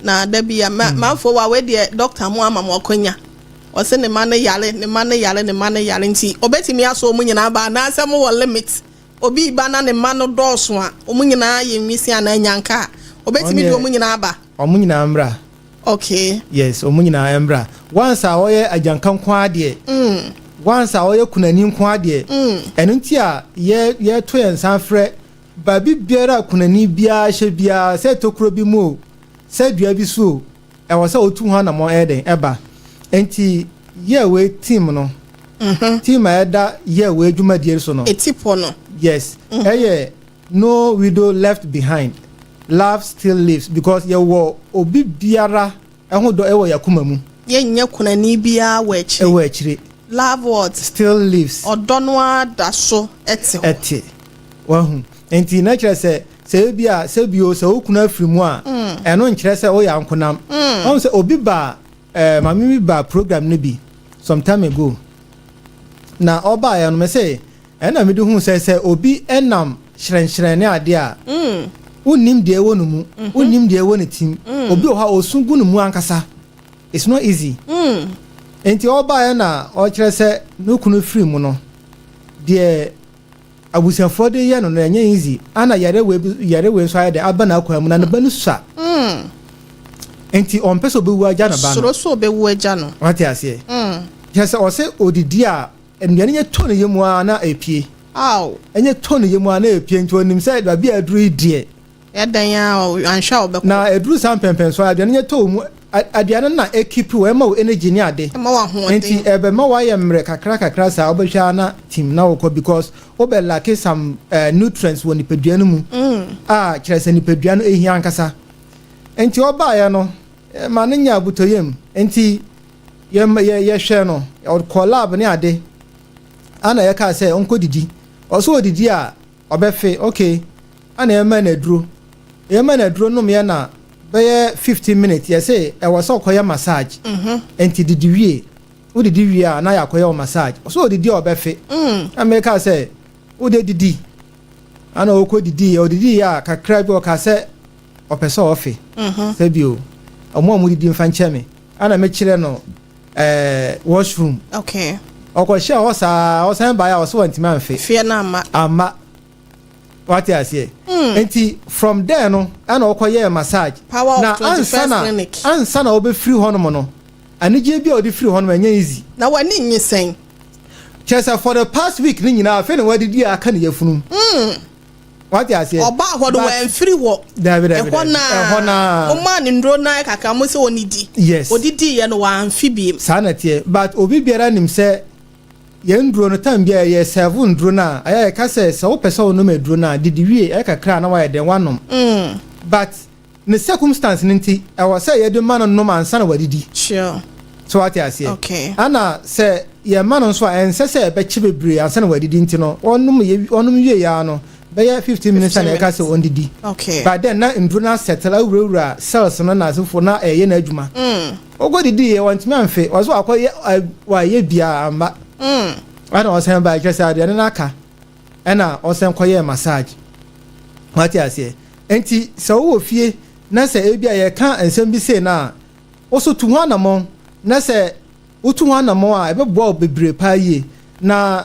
na da bi a manfo wa. Wei deɛ, doctor mu ama mo akɔnya ɔsɛ ne ma no yare, ne ma no yare, ne ma no yare, nti obetumi asɔ ɔmo nyinaa ba anaasɛ mo wɔ limit? Obi ba na ne ma no dɔɔso a, ɔmo nyinaa yɛ nwisi anaa nyanka a, obetumi de ɔmo nyinaa ba? Ɔmo nyinaa mbra. Yes, ɔmo nyinaa mbra. Once a ɔyɛ agyanka nko adeɛ, once a ɔyɛ kunani nko adeɛ, ɛno nti a yɛ yɛto yɛn nsa frɛ baabi biara a kunani biara hyɛ biara, sɛ tokuro bi mu o, sɛ dua bi so o, ɛwɔ sɛ otu ho anamɔ ɛyɛ den ɛba. Nti yɛ wei team no, team a ɛda yɛ wei dwumadie so no, eti pɔ no. Yes, ɛyɛ "No Widow Left Behind, Love Still Lives", because yɛwɔ obi biara ɛho dɔ ɛwɔ yakoma mu. Yɛnyɛ kunani biara wɔ akyire. Ɛwɔ akyire. Love what? Still lives. Ɔdɔ no ara da so ɛte hɔ. Ɛte wahu. Nti na kyerɛ sɛ ebi a sɛ bio sɛ okunu afiri mu a, ɛno nkyerɛ sɛ woyɛ ankonam. Ɔn sɛ obi ba maame bi ba program no bi some time ago na ɔbaeɛ no, mɛ sɛ ɛna mede hu sɛ obi ɛnam hyerɛnhyerɛn ne adeɛ a, wonnim deɛ ɛwɔ ne mu, wonnim deɛ ɛwɔ ne tim. Obi wɔ hɔ a osu gu ne mu ankasa. It's not easy. Nti ɔbaeɛ na ɔkyerɛ sɛ ne kunu firi mu no deɛ, abusuafoɔ de yɛ no ɛnyɛ easy. Ana yare wei yare wei nso ayɛ dɛ aba n'akwan mu na ne ba no sua, nti ɔmpɛ sɛ ɔbɛwu agya ne ba no. Soro so ɔbɛwu agya no. Wate aseɛ? Kyerɛ sɛ ɔsɛ odidi a, nnuane nyɛ tɔ ne yam a na epie. Aw. Ɛnyɛ tɔ ne yam a na epie. Nti onim sɛ baabi a aduru yi deɛ, ɛdan a anhwɛ a ɔbɛkɔ. Na aduru saa mpɛmpɛn so, aduane nyɛ tɔ wo mu, aduane no na ekeep wɔ, ɛma wo energy ne ade. Ɛma wɔ ahoɔden. Nti ɛbɛma wayɛ mmerɛ kakra kakra saa, wobɛhwɛ a na tim na wokɔ, because wobɛ lack some nutrients wɔ nipadua no mu a kyerɛ sɛ nipadua no ehia ankasa. Nti ɔbaeɛ no, ma no nya abotɔyam. Nti yɛ yɛ yɛhwɛ no, ɔkɔ lab ne ade, ana yɛka sɛ ɔnkɔ didi, ɔsɛ ɔdidi a ɔbɛfe. Okay, ana yɛma no aduro, yɛma no aduro nom yɛ na bɛyɛ 15 minutes, yɛsɛ ɛwɔ sɛ ɔkɔyɛ massage. Nti didi wie, wodidi wie a na yɛakɔyɛ wɔ massage. Ɔsɛ ɔdidi a ɔbɛfe. Ameka sɛ wode didi, ana ɔkɔ didi, ɔdidi yɛ a kakra bi ɔka sɛ ɔpɛ sɛ ɔfe. Sɛ bio ɔmo a ɔmo didi mfa nkyɛn me, ana mekyerɛ no washroom. Ɔkɔhyɛ hɔ saa, ɔsan baeɛ a ɔsɛ wɔntumi amfe. Feɛ no ama. Ama wate aseɛ. Nti from there no, ɛna ɔkɔyɛɛ massage. Power na of 21st ansa na Clinic. Ansa na ɔbɛfiri hɔnom no, anigye bi a ɔde firi hɔnom ɛnyɛ easy. Na w'ani nye sɛn? Kyerɛ sɛ for the past week ne nyinaa, afei na wadidi a aka ne yafunu. Wate aseɛ? Ɔbaa hɔ no, wɔamfiri wɔ Dabi, dabi. ɛhɔ. Dabi, ɛhɔ naa. Momaa ne nduro naa kakra mo sɛ ɔnidi. Odidi yɛ no, wɔamfe biem. Saa na teɛ, but obi biara nim sɛ yɛn nduro no, time biara yɛ serve nduro no a, ɛyɛ yɛka sɛ sɛ wopɛ sɛ wonom aduro no a, didi wie ɛyɛ kakra a na wayɛ dɛn wanom. But ne circumstance no nti, ɛwɔ sɛ yɛde ma no nom ansa na wadidi. So wate aseɛ? Okay. Ana sɛ yɛma no nso a, ɛnsɛ sɛ ɛbɛkye bebree ansa na wadidi. Nti no ɔnom yɛ, ɔnom wie ya no, bɛyɛ 15 minutes a na yɛka sɛ ɔndidi. But then na nduro no asettle awurawura cells no na asefo na ɛyɛ n'adwuma. Ɔkɔ didi yɛ, wɔntumi amfe. Ɔso akɔ yɛ wayɛ biara amba. Ɛna ɔsan ba, ɛkyerɛ sɛ aduane no aka, ɛna ɔsan kɔyɛɛ massage. Wate aseɛ? Nti sɛ wowɔ fie na sɛ ebi a yɛka nsɛm bi sei na woso tu ho anammɔn, na sɛ wotu ho anammɔn a, ɛbɛboa wo bebree paa yie. Na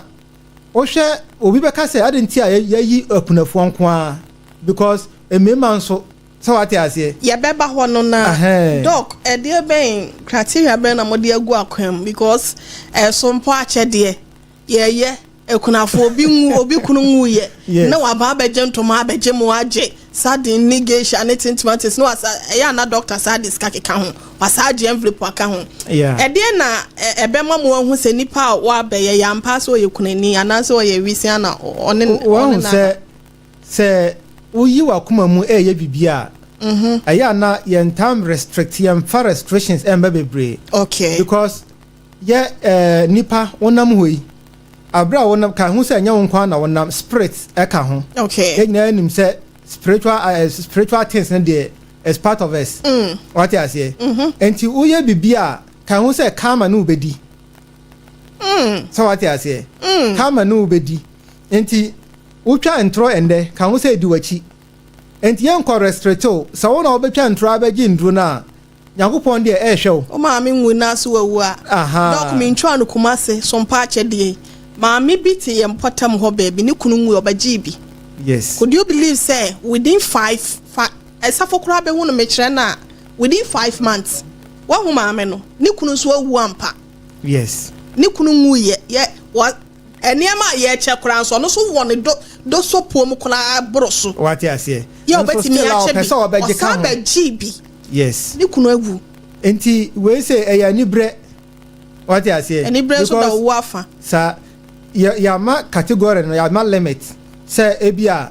wohwɛ, obi bɛka sɛ ade nti a yɛyi akunafoɔ nko ara, because mmarima nso sɛ, wate aseɛ? Yɛbɛba hɔ no na Doc, ɛdeɛ bɛn criteria bɛn na mode agu akwan mu? Because ɛso mpo akyɛdeɛ yɛyɛ akunafo, obi nwu, obi kunu nwuyɛ na waba abɛgye ntoma, abɛgye mu, agye sardine ne geisha ne tin tomatoes na wasa ɛyɛ ana doctor saa de sika keka ho, wasa agye envelope aka ho. Ɛdeɛ na ɛbɛma mo ahu sɛ nipa a wabɛyɛ yɛampa sɛ ɔyɛ kunani anaasɛ ɔyɛ wisi ana ɔne Wahu ɔne na sɛ woyi w'akoma mu ɛyɛ biribi a, ɛyɛ a na yɛntam restrict, yɛmfa restrictions ɛmba bebree. Because yɛ nipa wonam hɔ yi, abere a wonam ka ho sɛ ɛnyɛ wo nko ara na wonam, spirit ɛka ho. Yɛn nyinaa nim sɛ spiritual things no deɛ is part of us. Wate aseɛ? Nti woyɛ biribi a Ka ho sɛ karma ne wobɛdi. Sɛ wate aseɛ? Karma ne wobɛdi. Nti wotwa ntorɔ ɛndɛ, ka ho sɛ ɛdi w'akyi. Nti yɛnkɔ restrict wo. Sɛ wo na wobɛtwa ntorɔ abɛgye nduro no a, Nyankopɔn deɛ ɛrehwɛ wo. Wo maame nwu na so wawu a. Doc, mentwaa no Kumase so mpa akyɛ deɛ. Maame bi te yɛn mpɔtam hɔ baabi, ne kunu nwui, ɔbɛgyee bi. Could you believe sɛ within five, fa, ɛsafo koraa bɛhu no mekyerɛ no a, within 5 months, wahu maame no, ne kunu nso awu ampa. Ne kunu nwuiɛ, yɛ, wɔ, nneɛma a yɛkyɛ koraa nso, ɔno nso wɔ ne do, do so puom koraa boro so. Wate aseɛ. Yɛ Nso ɔbɛtumi still a akyɛ ɔpɛ bi, sɛ ɔbɛgye ka ɔsan ho. bɛgyee bi. Ne kunu awu. Nti wei sɛ ɛyɛ aniberɛ. Wate aseɛ. Aniberɛ nso da Because owu afa. Saa yɛ yɛama category no, yɛama limit sɛ ebi a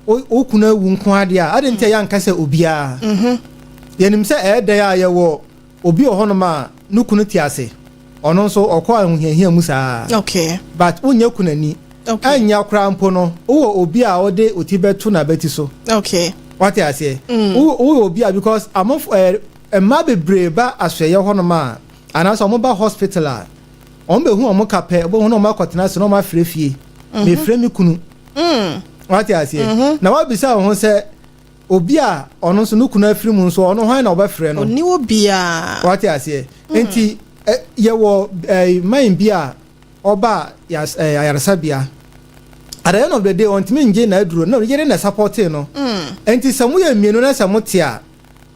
wo kunu awu nko adeɛ a ade nti a yɛanka sɛ obiara. Yɛnim sɛ ɛyɛ dɛn a yɛwɔ obi wɔ hɔnom a ne kunu te ase, ɔno nso ɔkɔ ahohiahia mu saa. But wonyɛ kunani. Ɛnyɛ koraa mpo no, wowɔ obi a ɔde oti bɛto n'abati so. Wate aseɛ? Wowɔ obi a, because amofo mmaa bebree ba asɔeɛ hɔnom a, anaasɛ ɔmo ba hospital a, ɔmo bɛhu ɔmo ka pɛ, ɔbɛhu na ɔmo akɔtena ase na ɔmo afrɛ fie. Mefrɛ me kunu. Wate aseɛ? Na wabisa wo ho sɛ obi a ɔno nso ne kunu afiri mu nso, ɔno hwan na ɔbɛfrɛ no? Ɔni wɔ biara. Wate aseɛ? Nti yɛwɔ man bi a ɔba ayaresabea, at the end of the day ɔntumi ngye n'aduro na yere na support no. Nti sɛ moyɛ mmienu na sɛ mote a,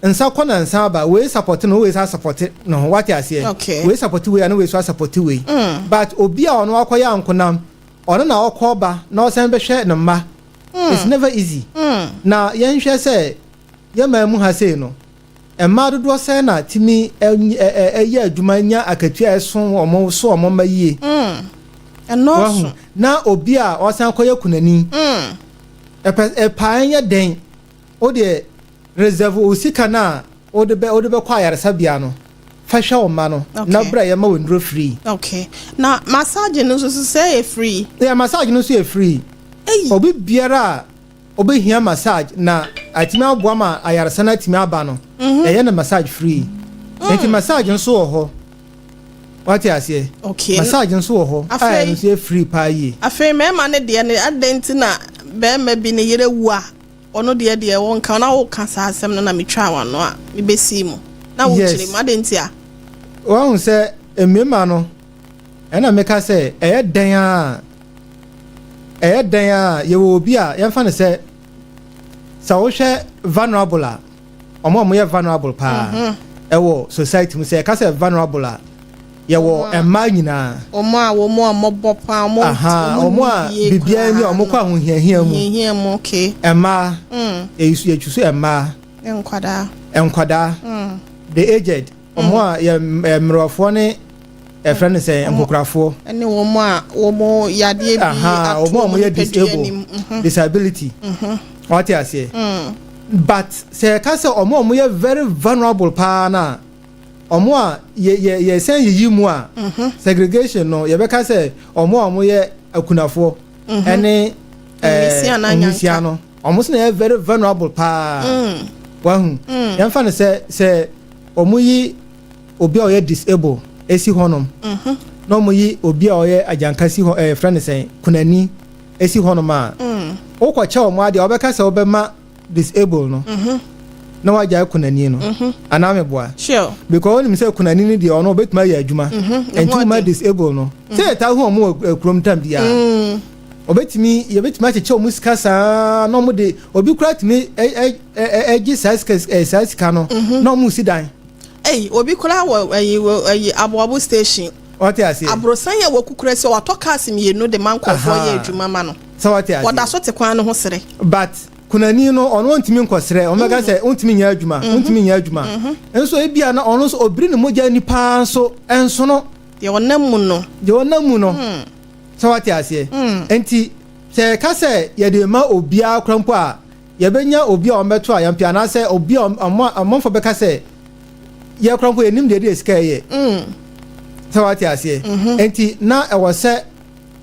nsa kɔ na nsa aba, wei support no, wei sa support no ho. Wate aseɛ? Okay. Wei support wei a, na wei so asupport wei. But obi a ɔno akɔyɛ ankonam, ɔno na ɔkɔ ba na ɔsan bɛhwɛ ne mma, it's never easy. Na yɛnhwɛ sɛ yɛmaa mu ha sei no, mmaa dodoɔ sɛn na tumi ɛyɛ adwuma nya akatua a ɛso wɔn so wɔn mma yie? Ɛnɔɔso. Wahu na obi a ɔsan kɔyɛ kunani, ɛpɛ ɛpaa nyɛ den o, deɛ reserve o sika no a wode bɛkɔ ayaresabea no, fa hwɛ wo mma no na berɛ a yɛma wɔ nnuro free. Okay. Na massage no nso so sɛ yɛ free? Yɛ massage no nso yɛ free. Eyi. Obi biara a obɛhia massage na atumi aboa ma ayaresa no atumi aba no, ɛyɛ no massage free. Nti massage nso wɔ hɔ. Wate aseɛ? Okay. Massage nso wɔ hɔ a ɛno nso yɛ free paa yie. Afei mmarima no deɛ no, adɛn nti na barima bi ne yere wu a, ɔno deɛ wɔnka na woka saa asɛm no na metwaa w'ano a mebɛsii mu na wokyerɛ mu, adɛn nti a? Wahu sɛ mmarima no, ɛna meka sɛ ɛyɛ dɛn a yɛwɔ obi a yɛmfa no sɛ wohwɛ vulnerable a, ɔmo a ɔmoyɛ vulnerable paa ɛwɔ society mu, sɛ yɛka sɛ vulnerable a, yɛwɔ mmaa nyinaa. Ɔmo a wɔn a mmɔbɔ paa, ɔmo Ɔmo a nni bie biribiara ni a koraa ɔmo kɔ ahohiahia mu. Hiahia mu, okay. Mmaa, yɛsu yɛtwi so mmaa, Nkwadaa. Nkwadaa, the aged, ɔmo a yɛ mmerɛwafoɔ ne ɛfrɛ no sɛ nkokorafoɔ. Ɛne wɔn a wɔn yadeɛ bi ato ɔmo a ɔmo yɛ nipadua disable, nim. Disability. Wate aseɛ? But sɛ yɛka sɛ ɔmo a ɔmo yɛ very vulnerable paa na ɔmo a yɛ yɛ yɛsɛn yiyi mu a, segregation no, yɛbɛka sɛ ɔmo a ɔmo yɛ akunafoɔ ɛne Nwisia na nwisia no, ɔmo nso na yɛ very vulnerable paa. Wahu, yɛmfa no sɛ ɔmo yi obi a ɔyɛ disable esi hɔnom na ɔmo yi obi a ɔyɛ agyanka si hɔ, frɛ no sɛn, kunani esi hɔnom a, wokɔkyɛ ɔmo adeɛ a, wɔbɛka sɛ wobɛma disable no na wagyae kunani no anaa meboa? Sure. Because wonim sɛ kunani no deɛ, ɔno obɛtumi ayɛ adwuma. Ne ɛnti ho woma ɔden. disable no sɛ yɛtaa hu ɔmo wɔ kurom tam biara, obɛtumi yɛbɛtumi akyekyɛ ɔmo sika saa na ɔmo de obi kura tumi ɛgye saa sika no na ɔmo si dan. Ɛyi, obi koraa wɔ ɛyi, wɔ ɛyi Aboabo station. Ɔte aseɛ? Aborosan yɛ wɔ kukura sɛ watɔ cars mmienu de ma nkɔfoɔ yɛ adwuma ma no. Sɛ wate aseɛ? Wɔda so te kwan no ho sere. But kunani no, ɔno ntumi nkɔsrɛ. Ɔmo bɛka sɛ ntumi nyɛ adwuma, ntumi nyɛ adwuma nso ebia na ɔno nso obiri ne mogya nipa nso ɛnso no. Deɛ ɔnam mu no. Deɛ ɔnam mu no, sɛ wate aseɛ? Nti sɛ yɛka sɛ yɛde ma obiara kora mpo a, yɛbɛnya obi a ɔmbɛto a yɛmpe, anaasɛ obi a ɔmo ɔmɔmfo bɛka sɛ yɛ kora mpo yɛnim deɛ ɛde sika yɛ. Sɛ wate aseɛ? Nti na ɛwɔ sɛ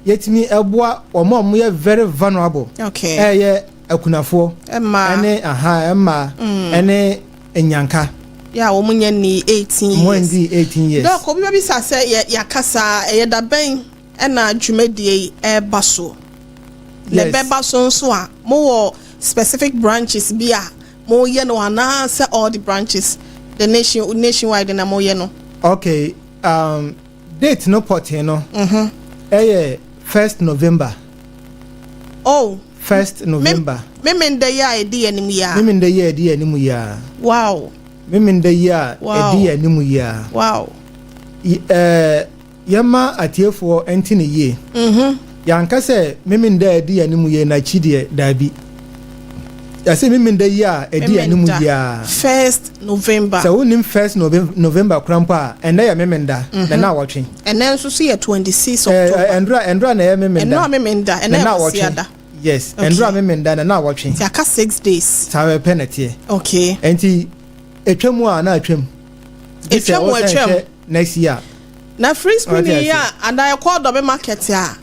yɛtumi ɛboa wɔn a wɔyɛ very vulnerable, ɛyɛ akunafoɔ mmaa ɛne aha mmaa ɛne nyanka. Yɛ a wɔn nyɛ ni 18 years. Wɔn ndi 18 years. Doc, obi bɛbisa sɛ yɛ yɛakasa ɛyɛ da bɛn ɛna dwumadie yi ɛreba so? Na ɛbɛba so nso a, mowɔ specific branches bi a moyɛ no anaasɛ all the branches, the nationwide na moyɛ no? Okay, date no pɔtee no ɛyɛ 1st November. Oh. 1st November. Memenda yi a ɛdi anim yi a? Memenda yi a ɛdi anim yi a. Memenda yi a ɛdi anim yi a. Yɛma atiefoɔ nti ne yie. Yɛanka sɛ memenda a ɛdi anim yie n'akyi deɛ, daabi. Yɛsɛ memenda yi a ɛdi anim yi a. 1st November. Sɛ wonim 1st November kora mpo a, ɛnɛ yɛ memenda na na awɔtwe. Ɛnɛ nso so yɛ 26 October. Ɛndura na ɛyɛ memenda. Ɛnura memenda, ɛnɛ yɛ Kwasiada. Yes, ɛndura memenda na na awɔtwe. Nti aka 6 days. Saa bɛpɛ na teɛ. Nti etwam a na atwam. Etwam wɔ atwam. Next year. Na free screening yi a anaa ɛkɔ Dɔbɛ market a,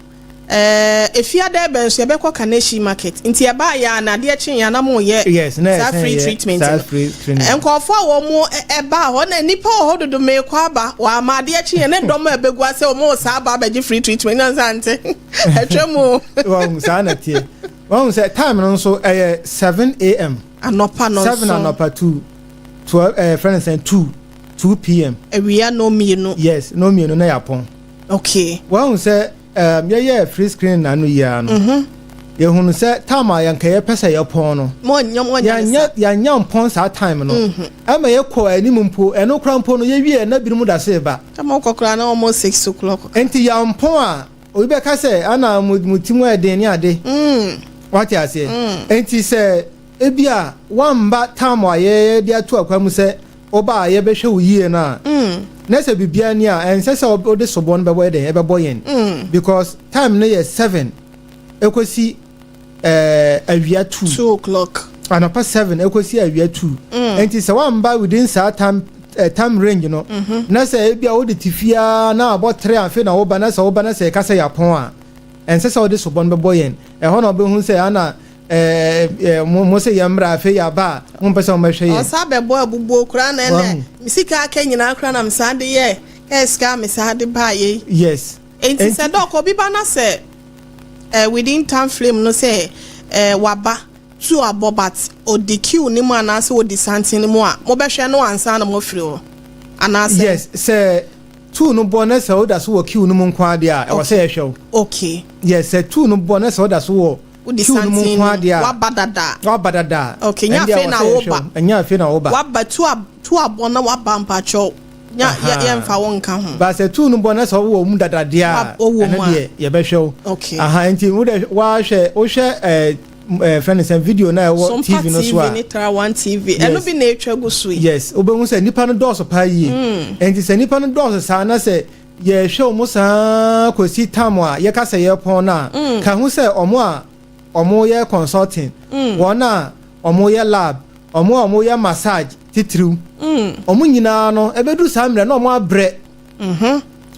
efiada ɛbɛn nso yɛbɛkɔ Kaneshie market, nti ɛbaa yɛ a na adeɛ kye yɛn anam yɛ. Yes, na saa free treatment no, nkɔɔfoɔ a wɔn ɛbaa hɔ na nipa wɔ hɔ dodo meekɔ aba wɔama adeɛ kye yɛn ne dɔm a ɛbɛgu ase wɔn saa aba abɛgye free treatment na nsa nte ɛtwa mu. Wɔn saa na teɛ, wɔn sɛ time no nso ɛyɛ 7 a.m. Anɔpa no nso. 7 anɔpa to 12, fɛn sɛn, 2 pm. Awia no mmienu. Yes, no mmienu na yɛapɔn. Wɔn sɛ yɛyɛ free screen n'ano yia no, yɛhunu sɛ time a yɛnka yɛpɛ sɛ yɛpɔn no, yɛnyɛ mpɔn saa time no. Ɛma yɛkɔ anim mpo, ɛno kora mpo no yɛwie na binom da se ba. Kama wokɔ koraa na almost 6 o'clock. Nti yɛmpɔn a, obi bɛka sɛ ana mo ti mu ɛden ne ade. Wate aseɛ? Nti sɛ ebi a wamba time a yɛde ato akwa mu sɛ ɔba a yɛbɛhwɛ wo yie no a, na sɛ biribiara ni a, ɛnsɛ sɛ wode sobɔ no bɛbɔ yɛ dɛn ɛbɛbɔ yɛn, because time no yɛ 7 ekosi awia 2. 2 o'clock. Anɔpa 7 ekosi awia 2. Nti sɛ wamba within saa time range no, na sɛ ebi a wode te fiaa na abɔ 3 afe na woba, na sɛ woba na sɛ ɛka sɛ yɛapɔn a, ɛnsɛ sɛ wode sobɔ no bɛbɔ yɛn. Ɛhɔ na wobɛhu sɛ ana mo sɛ yɛn mmerɛ afei yɛaba a, mo mpɛ sɛ mo bɛhwɛ yɛn. Ɔsa bɛbɔ abubuo koraa na ɛnɛ sika aka nyinaa koraa na mesan de yɛ kɛɛ sika mesan de baa yɛ. Nti sɛ Doc, obi ba na sɛ within time frame no sɛ waba 2 abɔ but odi queue ne mu anaasɛ odi santen ne mu a, mobɛhwɛ no ansa na mofiri hɔ anaasɛ? Yes, sɛ 2 no bɔ na sɛ woda so wɔ queue no mu nko adeɛ a, ɛwɔ sɛ yɛhwɛ wo. Yes, sɛ 2 no bɔ na sɛ woda so wɔ wodi santen no, waba dada. Waba dada. Okay, nya afei na woba. Nya afei na woba. Waba 2 abɔ na waba, mpakyɛw, nya yɛmfa wo nka ho. Ba sɛ 2 no bɔ na sɛ wowɔ mu dada deɛ a, ɛno deɛ yɛbɛhwɛ wo. Aha, nti wode wahwɛ, wohwɛ ɛɛ fɛn sɛ video na ɛwɔ TV no so a. Sompa TV ne Tara One TV, ɛno bi na etwa gu so yi. Yes, wobɛhu sɛ nipa no dɔɔso paa yie. Nti sɛ nipa no dɔɔso saa na sɛ yɛhwɛ wɔn saa kɔsi tam a yɛka sɛ yɛpɔn no a, ka ho sɛ ɔmo a ɔmo yɛ consulting, wɔn a ɔmo yɛ lab, ɔmo a ɔmo yɛ massage titiriw, ɔmo nyinaa no ɛbɛduru saa mmerɛ na ɔmo abrɛ.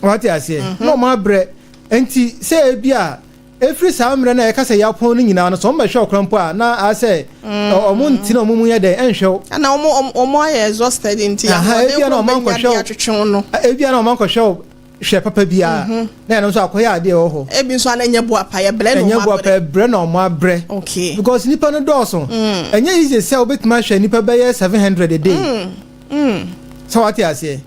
Wate aseɛ? Na ɔmo abrɛ, nti sɛ ebi a efiri saa mmerɛ na yɛka sɛ yɛapɔn no nyinaa no, sɛ ɔmo bɛhwɛ ɔkora mpo a, na asɛ ɔmo nti na ɔmo mu yɛ dɛ ɛnhwɛ wo. Ɛna ɔmo ayɛ exhausted nti ahoɔden koro bɛnya de atwetwe no. Ebi a na ɔmo ankɔhwɛ wo hwɛ papa biara na ɛno nso akɔyɛ adeɛ wɔ hɔ. Ebi nso ana ɛnyɛ bu apa yɛ brɛ na ɔmo abrɛ. Ɛnyɛ bu apa brɛ na ɔmo abrɛ. Because nipa no dɔɔso. Ɛnyɛ easy sɛ wobɛtumi ahwɛ nipa bɛyɛ 700 a day. Sɛ wate aseɛ,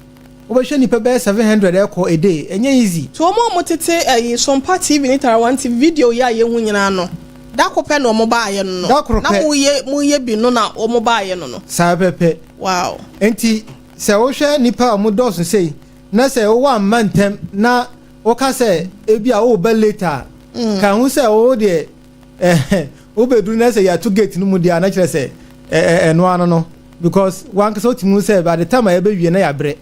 wobɛhwɛ nipa bɛyɛ 700 ɛkɔ a day, ɛnyɛ easy. So wɔn a wɔtete ɛyi Sompa TV ne Tara One TV video yi a yɛhu nyinaa no, dako pɛ na wɔn baayɛ no? Dako pɛ. Na mo yɛ bi no na wɔn baayɛ no? Saa pɛpɛ. Nti sɛ wohwɛ nipa a wɔn dɔɔso sei na sɛ wowɔ amma ntɛm na woka sɛ ebi a woba late a, ka ho sɛ wo deɛ ɛhɛ wobɛduru na sɛ yɛato gate no mu deɛ a, na kyerɛ sɛ ɛno ano no, because wankasa wotumi hu sɛ by the time a yɛbɛwie na yɛabrɛ.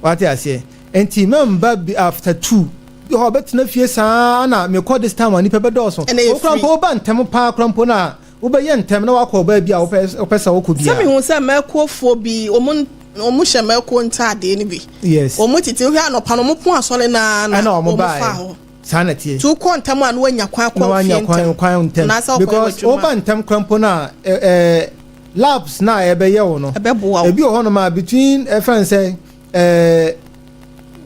Wate aseɛ? Nti mɛmba bi after 2 bi hɔ, bɛtena fie saa na mekɔ this time a nipa bɛdɔɔso. Wokora mpo woba ntɛm paa kora mpo no a, wobɛyɛ ntɛm na wakɔ ɔbaa bi a wopɛ sɛ wokɔ biara. Sɛ mehu sɛ mɛkofoɔ bi, wɔn hyɛ mɛko ntaadeɛ no bi. Wɔn tete wohwɛ anɔpa no, wɔn pon asɔre naa na wɔn fa hɔ. Saa na tie. Tí o kɔ ntɛm a, na wanya kwan kɔ fie ntɛm. Kwan ntɛm, because woba ntɛm kora mpo no a, ɛɛ. Labs na yɛbɛyɛ wo no, ɛbɛboa wo. Ebi wɔ hɔnom a between ɛfɛn sɛ ɛɛ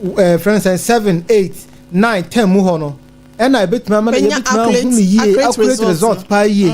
ɛɛ fɛn sɛ 7, 8, 9, 10 mu hɔ no, ɛna ebetumi ama Bɛnya yɛbɛtumi ahu no yie, accurate accurate result result no. paa yie.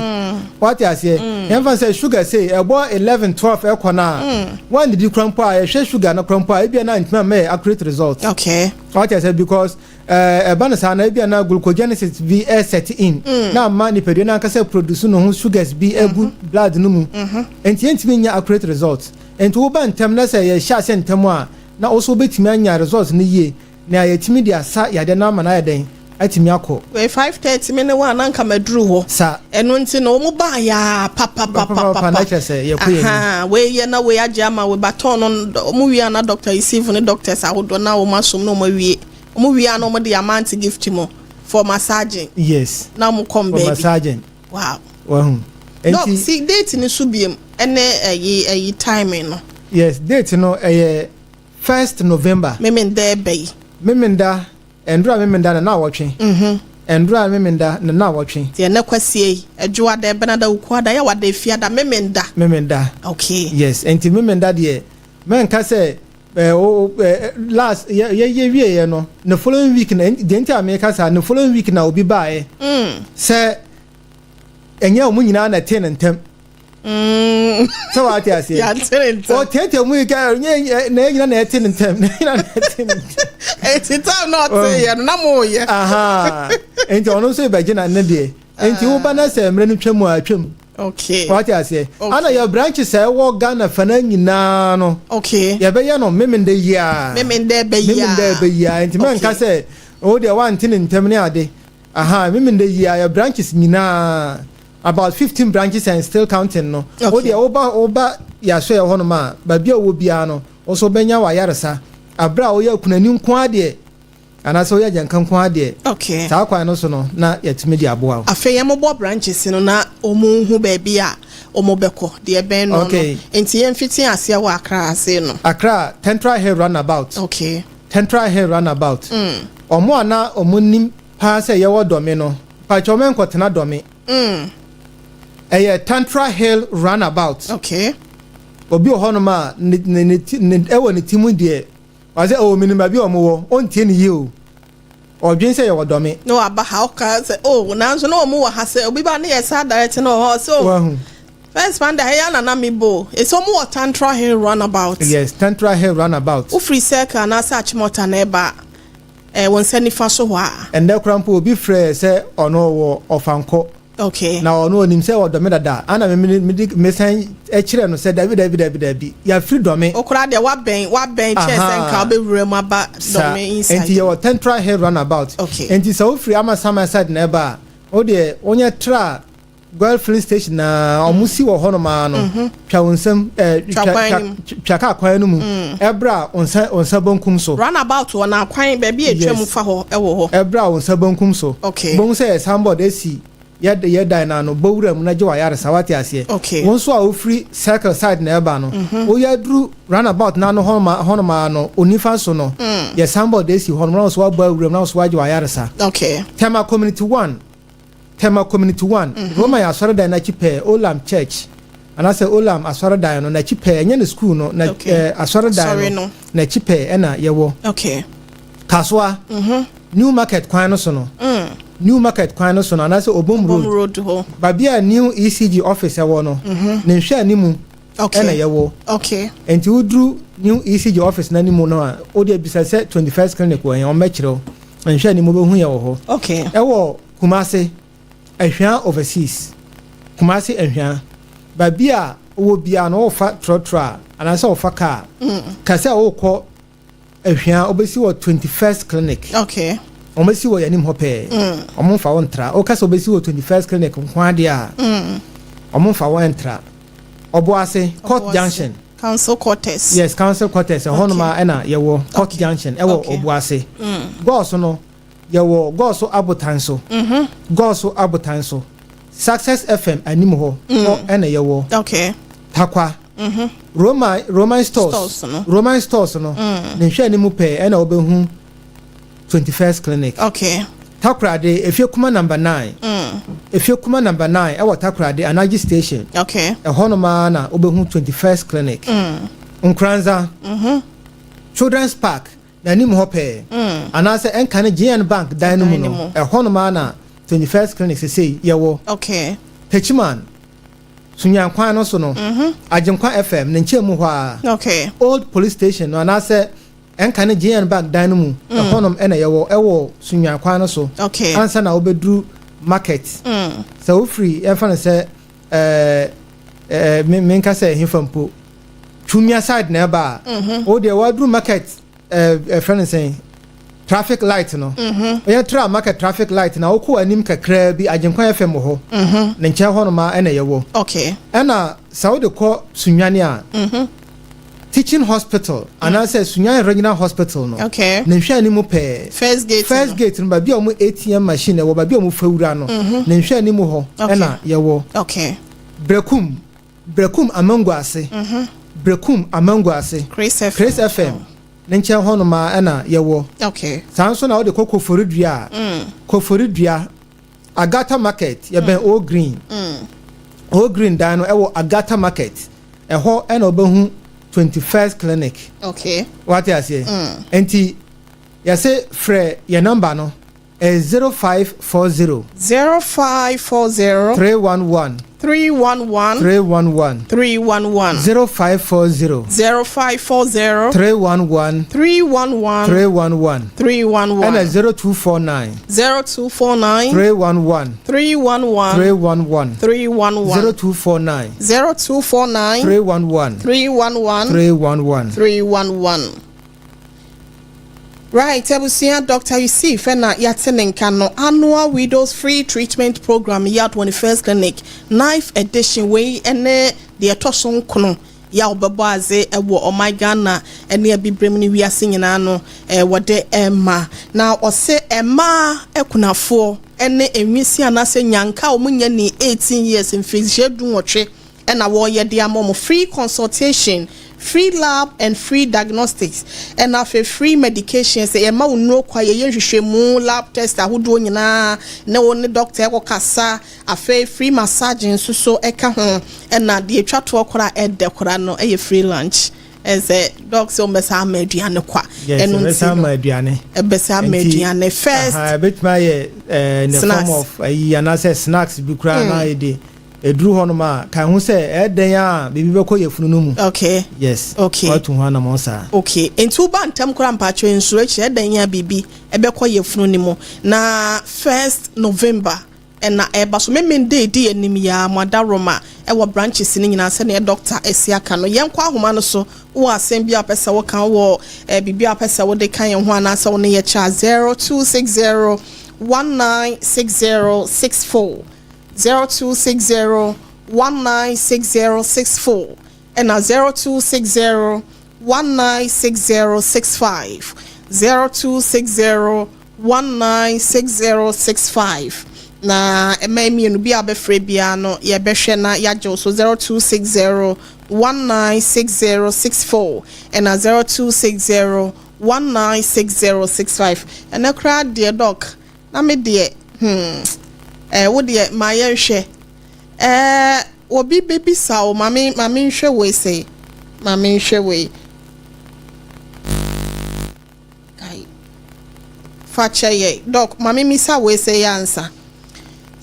Wate aseɛ? Yɛmfa sɛ sugar sei ɛbɔ 11, 12 ɛkɔ no a, wɔn kora mpo a yɛhwɛ sugar no kora mpo a, ebia na ntumi ama yɛ accurate result. Wate aseɛ? Because ɛba no saa na ebia na glucogenesis bi ɛset in na ama nipadua no ankasa produce no ho sugars bi egu blood no mu, nti yɛntumi nya accurate result. Nti woba ntɛm na sɛ yɛhyɛ ase ntɛm a, na wo bɛtumi anya result no yie na yɛtumi de asa yadeɛ no ama no ayɛ dɛn, atumi akɔ. Wei 5:30 mi ne wa na nka maduru hɔ. Sa. Ɛno nti na wɔn baa yaa Papapapa, papapapa. Na kyerɛ sɛ yɛkɔ yɛn anim. Aha, wei yɛ na wei agye ama wei batɔn no. Wɔn wie a, na Doctor Yusuf ne doctors ahodoɔ na wɔn asom na wɔn awie. Wɔn wie a, na wɔn de ama Aunty Gift mu for massaging. Na wɔn kɔm for baabi. Massaging. Wahu? Doc, Nti si date ni so biem ɛne ɛyi timing no. Yes, date no ɛyɛ 1st November. Memenda ɛbɛ yi. Memenda, ɛndura memenda na awɔtwe. Ɛndura memenda na awɔtwe. Deɛ ne kwasie yi, Adwoada, Ɛbɛnada, Wukuada, Yɛwada, Efiada, Memenda. Memenda. Yes, nti memenda deɛ, mɛnka sɛ o last yɛ yɛ wie yɛ no, the following week na deɛ nti a meka saa, the following week na obi baeɛ sɛ ɛnyɛ wɔn nyinaa na ɛte ne ntɛm. Sɛ wate aseɛ? Yɛate ne ntɛm. Ɔtiatia mu yi ka nyɛ na ɛnyina na ɛte ne ntɛm, na ɛnyina na ɛte ne ntɛm. Eti time na ɔte yɛ no na mo yɛ. Aha, nti ɔno nso bɛgye na ne deɛ, nti woba na sɛ mmerɛ no twam a, twam. Wate aseɛ? Ana yɛ branches a ɛwɔ Ghana fana nyinaa no, yɛbɛyɛ no Memenda yia. Memenda ɛbɛ yi a. Memenda ɛbɛ yia, nti mɛnka sɛ o deɛ wante ne ntɛm ne ade. Aha, Memenda yia, yɛ branches nyinaa, about 15 branches and still counting no. O deɛ woba yɛasɔ yɛ hɔnom a, baabi a wowɔ biara no, wo nso wobɛnya w'ayaresa aberɛ a woyɛ kunani nko adeɛ anaasɛ woyɛ agyanka nko adeɛ. Saa kwan no so no na yɛtumi de aboa wo. Afei yɛn mobɔ branches no na wɔn hu baabi a wɔn bɛkɔ deɛ ɛbɛn no. No nti yɛn fiti aseɛ wɔ Accra ase no. Accra, Tantra Hill roundabout. Tantra Hill roundabout. Ɔmo a na ɔmo nim paa sɛ yɛwɔ Dɔme no, pakyɛ ɔmo nkɔtena Dɔme. Ɛyɛ Tantra Hill roundabout. Obi wɔ hɔnom a ne ne ne ti ne ɛwɔ ne ti mu deɛ, ɔsɛ ɔwɔ minim baabi a ɔmo wɔ, ɔntie ne yie o, ɔdwen sɛ yɛwɔ Dɔme. Na waba ha, ɔka sɛ, oh, nanso na wɔn wɔ ha sɛ obi ba ne yɛ saa direct na wɔ hɔ sɛ, oh, Wahu? First man da ɛyɛ nana mi bo esi wɔn wɔ Tantra Hill roundabout. Yes, Tantra Hill roundabout. Wofiri Circle anaasɛ Achimota na ɛba wɔn nsa nifa so hɔ a. Ɛndɛ kora mpo obi frɛ sɛ ɔno wɔ Ɔfankɔ. Na ɔno onim sɛ ɔdɔme dada, ana me me me mesan kyerɛ no sɛ dabi, dabi, dabi, dabi, yɛafiri Dɔme. Okura deɛ wabɛn kyerɛ sɛ nka wobɛwura mu aba Saa. Dɔme inside. Nti yɛwɔ Tantra Hill roundabout. Nti sɛ wofiri Amasaman side na ɛba a, wo deɛ wonyɛ tra Goil filling station na ɔmo si wɔ hɔnom ara no, twa wo nsam Twa twa kwan twa no mu. Twa kaa kwan no mu ɛbrɛ a wo nsa benkum so. Roundabout wɔ na kwan baabi a etwa mu fa hɔ ɛwɔ hɔ. Ɛbrɛ a wo nsa benkum so, bohu sɛ yɛ signboard esi yɛ dan na ano, bɔwura mu na gye wayaresa. Wate aseɛ? Wo nso a wofiri Circle side na ɛba no, woyɛ aduru roundabout n'ano hɔnom ara no, onifa so no, yɛ signboard esi hɔnom na wo nso wabɔ awura mu na wo nso wagye wayaresa. Tema Community 1, Tema Community 1, Roma yɛ asɔredan n'akyi pɛɛ, Olam Church anaasɛ Olam asɔredan no n'akyi pɛɛ, ɛnyɛ ne school no na asɔredan Asɔre no no. N'akyi pɛɛ ɛna yɛwɔ. Kasoa, New Market kwan no so no, New Market kwan no so no anaasɛ Obom Obom Road, Road hɔ. Baabi a new ECG office ɛwɔ no, ne nhwɛ animu ɛna yɛwɔ. Nti woduru new ECG office n'anim no a, wode abisa sɛ 21st Clinic wɔ yɛn, ɔmmɛkyerɛ wo. Nhwɛ anim wobɛhu yɛn wɔ hɔ. Ɛwɔ Kumase, Ahwea Overseas. Kumase Ahwea, baabi a wowɔ biara no, wofa trɔtrɔ a anaasɛ wofa kaa ka sɛ wokɔ Ahwea, wobɛsi wɔ 21st Clinic. Wɔbɛsi wɔ yɛn anim hɔ pɛɛ. Wɔn mfa wo ntra. Woka sɛ wobɛsi wɔ 21st Clinic nko adeɛ a, wɔn mfa wo ntra. Ɔboase, Court Junction. Council quarters. Yes, council quarters ɛhɔnom a ɛna yɛwɔ Court Junction ɛwɔ Ɔboase. Gɔɔso no, yɛwɔ Gɔɔso Abotan so. Gɔɔso Abotan so, Success FM anim hɔ ɛna yɛwɔ. Takwa, Roman Stores. Stores no. Roman Stores no ne nhwɛ anim pɛɛ ɛna wobɛhu 21st Clinic. Takoradi, Efie Kuma number 9. Efie Kuma number 9 ɛwɔ Takoradi Anaji Station. Ɛhɔnom ara na wobɛhu 21st Clinic. Nkoranza, Children's Park n'anim hɔ pɛɛ, anaasɛ ɛnka ne GN Bank dan no mu no, ɛhɔnom ara na 21st Clinic sesei yɛwɔ. Techiman, Sunyan kwan no so no, Agyenkwa FM ne nkyɛn mu hɔ ara, Old Police Station no anaasɛ ɛnka ne GN Bank dan no mu, ɛhɔnom ɛna yɛwɔ, ɛwɔ Sunyan kwan no so, ansa na wobɛduru market. Sɛ wofiri, yɛmfa no sɛ, ɛɛ, ɛɛ, menka sɛ ɛhefa mpo, Twumia side na ɛba a, wo deɛ waduru market, ɛfrɛ no sɛn, traffic light no, yɛn tra market traffic light na wokɔ anim kakraa bi, Agyenkwa FM wɔ hɔ, ne nkyɛn hɔnom a ɛna yɛwɔ. Ɛna sɛ wode kɔ Sunyani a, Teaching Hospital anaasɛ Sunyani Regional Hospital no, ne nhwɛ anim pɛɛ, first gate, first gate no, baabi a wɔn ATM machine ɛwɔ, baabi a wɔn fa wura no, ne nhwɛ anim hɔ ɛna yɛwɔ. Brekum Amangu ase, Brekum Amangu ase, Chris FM, Chris FM ne nkyɛn hɔnom a ɛna yɛwɔ. Saa nso na wode kɔ Koforidua a, Koforidua Agata Market, yɛbɛn Old Green. Old Green dan no ɛwɔ Agata Market. Ɛhɔ ɛna wobɛhu 21st Clinic. Wate aseɛ? Nti yɛse frɛ yɛ number no, ɛyɛ 0540 0540 311 311 311 311 0540 0540 311 311 311 311 ɛna 0249 0249 311 311 311 311 0249 0249 311 311 311. 311. Right, abusua, Dr. Yusuf ɛna yɛate ne nka no. Annual Widows Free Treatment Program yɛ 21st Clinic ninth edition wei ɛne deɛ ɛtɔ so nkono yɛ a wɔbɛbɔ adze ɛwɔ ɔman Ghana ɛne abibirem ne wiase nyinaa no, wɔde ɛma na ɔsɛ mmaa akunafoɔ ɛne nwisi anaasɛ nyanka a wɔn nyɛ ne 18 years, mfirihyia 18, ɛna wɔreyɛ de ama wɔn free consultation, free lab and free diagnostics, ɛna afei free medication, sɛ yɛma wo nnuro kwa, yɛyɛ nhwehwɛmu, lab test ahodoɔ nyinaa ne wo ne doctor ɛkɔ kasa. Afei free massage nso so ɛka ho, ɛna deɛ etwa toɔ koraa ɛdɛ koraa no ɛyɛ free lunch, ɛsɛ doc sɛ wɔn bɛsa ama aduane kwa. Ɛno nti ama aduane. Ɛbɛsa ama aduane first. Ɛbɛtumi ayɛ in the form of ayi anaasɛ snacks bi koraa na yɛde eduru hɔnom a ka ho sɛ ɛdɛn a biribi bɛkɔ yɛfunu no mu. Yes. Watu ho anamɔ saa. Okay, nti woba ntɛm koraa, mpakyɛ nsuro akyi, ɛdɛn a biribi ɛbɛkɔ yɛfunu no mu. Na 1st November ɛna ɛba so, memen de di anim yaa mo adaroma ɛwɔ branches no nyinaa sɛnea doctor asi aka no. Yɛnkɔ ahoma no so. Wɔ asɛm bi a pɛ sɛ woka wɔ biribi a pɛ sɛ wode ka yɛn ho anaasɛ wo ne yɛ kyɛ, 0260 196064, 0260 196064, ɛna 0260 196065, 0260 196065. Na mmaa mmienu bi a bɛfrɛ biara no, yɛbɛhwɛ na yɛagye wo so. 0260 196064 ɛna 0260 196065. Ɛnɛ koraa deɛ, doc, na me deɛ, wo deɛ ma yɛnhwɛ. Obi bɛbisa wo, maame nhwɛ wei sɛ, maame nhwɛ wei. Kai. Fa kyɛ yɛ, doc, maame misa wei sɛ yɛ ansa.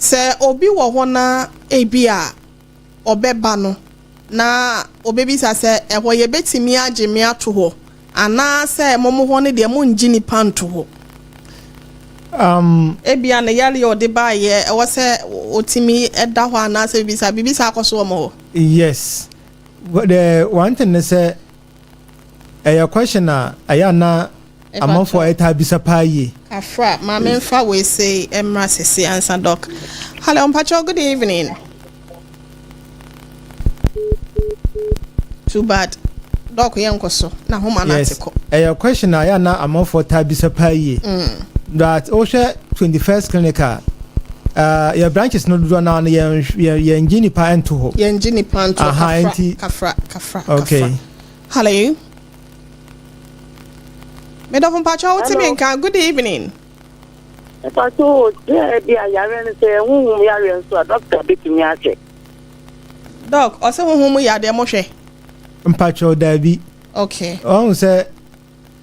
Sɛ obi wɔ hɔ na ebi a ɔbɛba no na obɛbisa sɛ ɛhɔ yɛbɛtumi agye me ato hɔ anaasɛ momo hɔ no deɛ mongye nipa nto hɔ? Ebia ne yare a ɔde baayɛ ɛwɔ sɛ otumi ɛda hɔ anaasɛ bibisa biribi saa akɔ so wɔ mo hɔ? Yes. But the one thing is sɛ ɛyɛ question a ɛyɛ ana amanfoɔ a ɛtaa bisa paa yie. Kafra, maame nfa wei sei mmra sese ansa, doc. Hello, mpakyɛw, good evening. Too bad, doc, yɛn nkɔ so na homa na ate kɔ. Ɛyɛ question a ɛyɛ ana amanfoɔ taa bisa paa yie. But wohwɛ 21st Clinic a, yɛ branches no dodoɔ naa no, yɛn gye nipa nto hɔ. Yɛn gye nipa nto. Kafra, kafra, kafra. Okay. Kafra. Hello. Medɔfo, mpakyɛw, wote me nka? Good evening. Mepakyɛw o, sɛ ebia yareɛ no sɛ ɛyɛ honhom yareɛ nso a, dɔkta bɛtumi ahwɛ? Doc, ɔse honhom mu yadeɛ mo hwɛ? Mpakyɛw daabi. Okay. Wahu sɛ,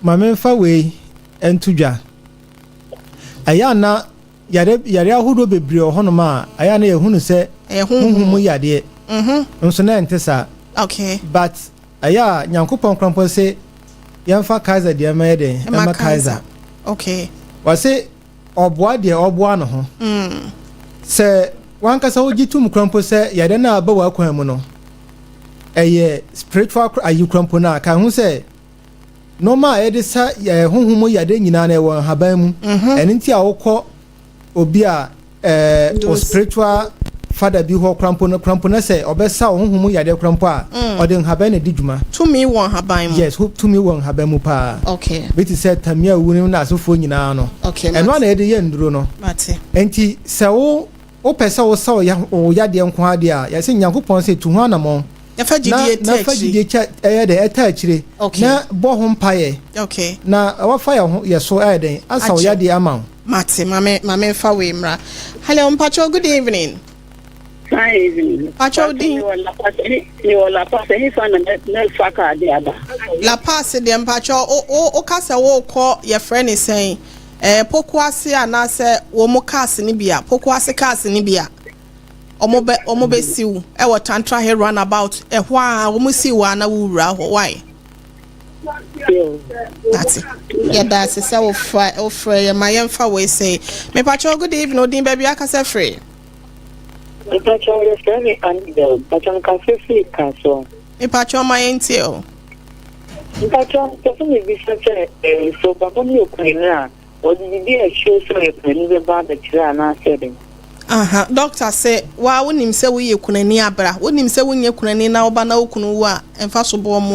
ma memfa wei nto dwa. Ɛyɛ a na yare yare ahodoɔ bebree wɔ hɔnom a ɛyɛ a na yɛhu no sɛ Ɛyɛ honhom honhom mu yadeɛ. Mhm. Nso na ɛnte saa. Okay. But ɛyɛ a Nyankopɔn koraa mpo se yɛmfa Kaiser deɛ mma yɛ dɛn? Ɛma Ɛma Kaiser. Kaiser. Okay. Wɔse ɔboa deɛ ɔboa ne ho. Sɛ wankasa wogye tom koraa mpo sɛ yadeɛ no a aba w'akwan mu no ɛyɛ spiritual ayi koraa mpo no a, ka ho sɛ nneɛma a yɛde sa yɛ honhom mu yadeɛ nyinaa no ɛwɔ nhaban mu. Ɛno nti a wokɔ obi a ɛɛ o spiritual father bi hɔ koraa mpo no koraa mpo na sɛ ɔbɛsa wo honhom mu yadeɛ koraa mpo a ɔde nhaban na ɛdi dwuma. Tumi wɔ nhaban mu. Yes, tumi wɔ nhaban mu paa. Okay. Bi te sɛ tamia wu ne n'asefoɔ nyinaa no. Okay, Ɛno mate. a na yɛde yɛ nnuro no. Mate. Nti sɛ wo wopɛ sɛ wosa wo ya wo yadeɛ nko ara deɛ a, yɛse Nyankopɔn se tu ho anamɔn Na fa na gyidie na ta fa akyire. gyidie kyɛ ɛyɛ dɛn ɛta akyire Okay. na bɔ ho mpaeɛ Okay. na wafa yɛ ho yɛ so ayɛ dɛn asa wo Agye. yadeɛ ama wo. Mate, ma me ma me nfa wei mmra. Hello, mpakyɛw, good evening. Fine evening. Mpakyɛw din. Mewɔ La Paz, mewɔ La Paz, ɛhefa na mɛfa kaa de aba? La Paz deɛ mpakyɛw, wo wo woka sɛ wokɔ yɛfrɛ ne sɛn? Ɛɛ Pokuase anaasɛ wɔn mo cars ne bi a, Pokuase cars ne bi a. Wɔn bɛ wɔn bɛ siw ɛwɔ Tantra Hill roundabout ɛhɔ a wɔn siw a na wowura hɔ why? Ate. Yɛda ase sɛ wofra wofrɛ yɛ ma yɛmfa wei sei. Mepakyɛw good evening, odin baabi akasa firi. Mpakyɛw yɛfrɛ me Annabel, mpakyɛw mekasa firi Kasoa. Mepakyɛw ma yɛntie o. Mpakyɛw mepɛ sɛ mebisa sɛ eh, sɛ ɔba no yɛ kunani a, ɔde biribi a ɛkyerɛ sɛ ɔyɛ kunani bɛba abɛkyerɛ anaasɛ dɛn? Aha, doctor sɛ waa wonim sɛ woyɛ kunani abra, wonim sɛ wonyɛ kunani na woba na wo kunu wu a, ɛmfa so boɔ mo.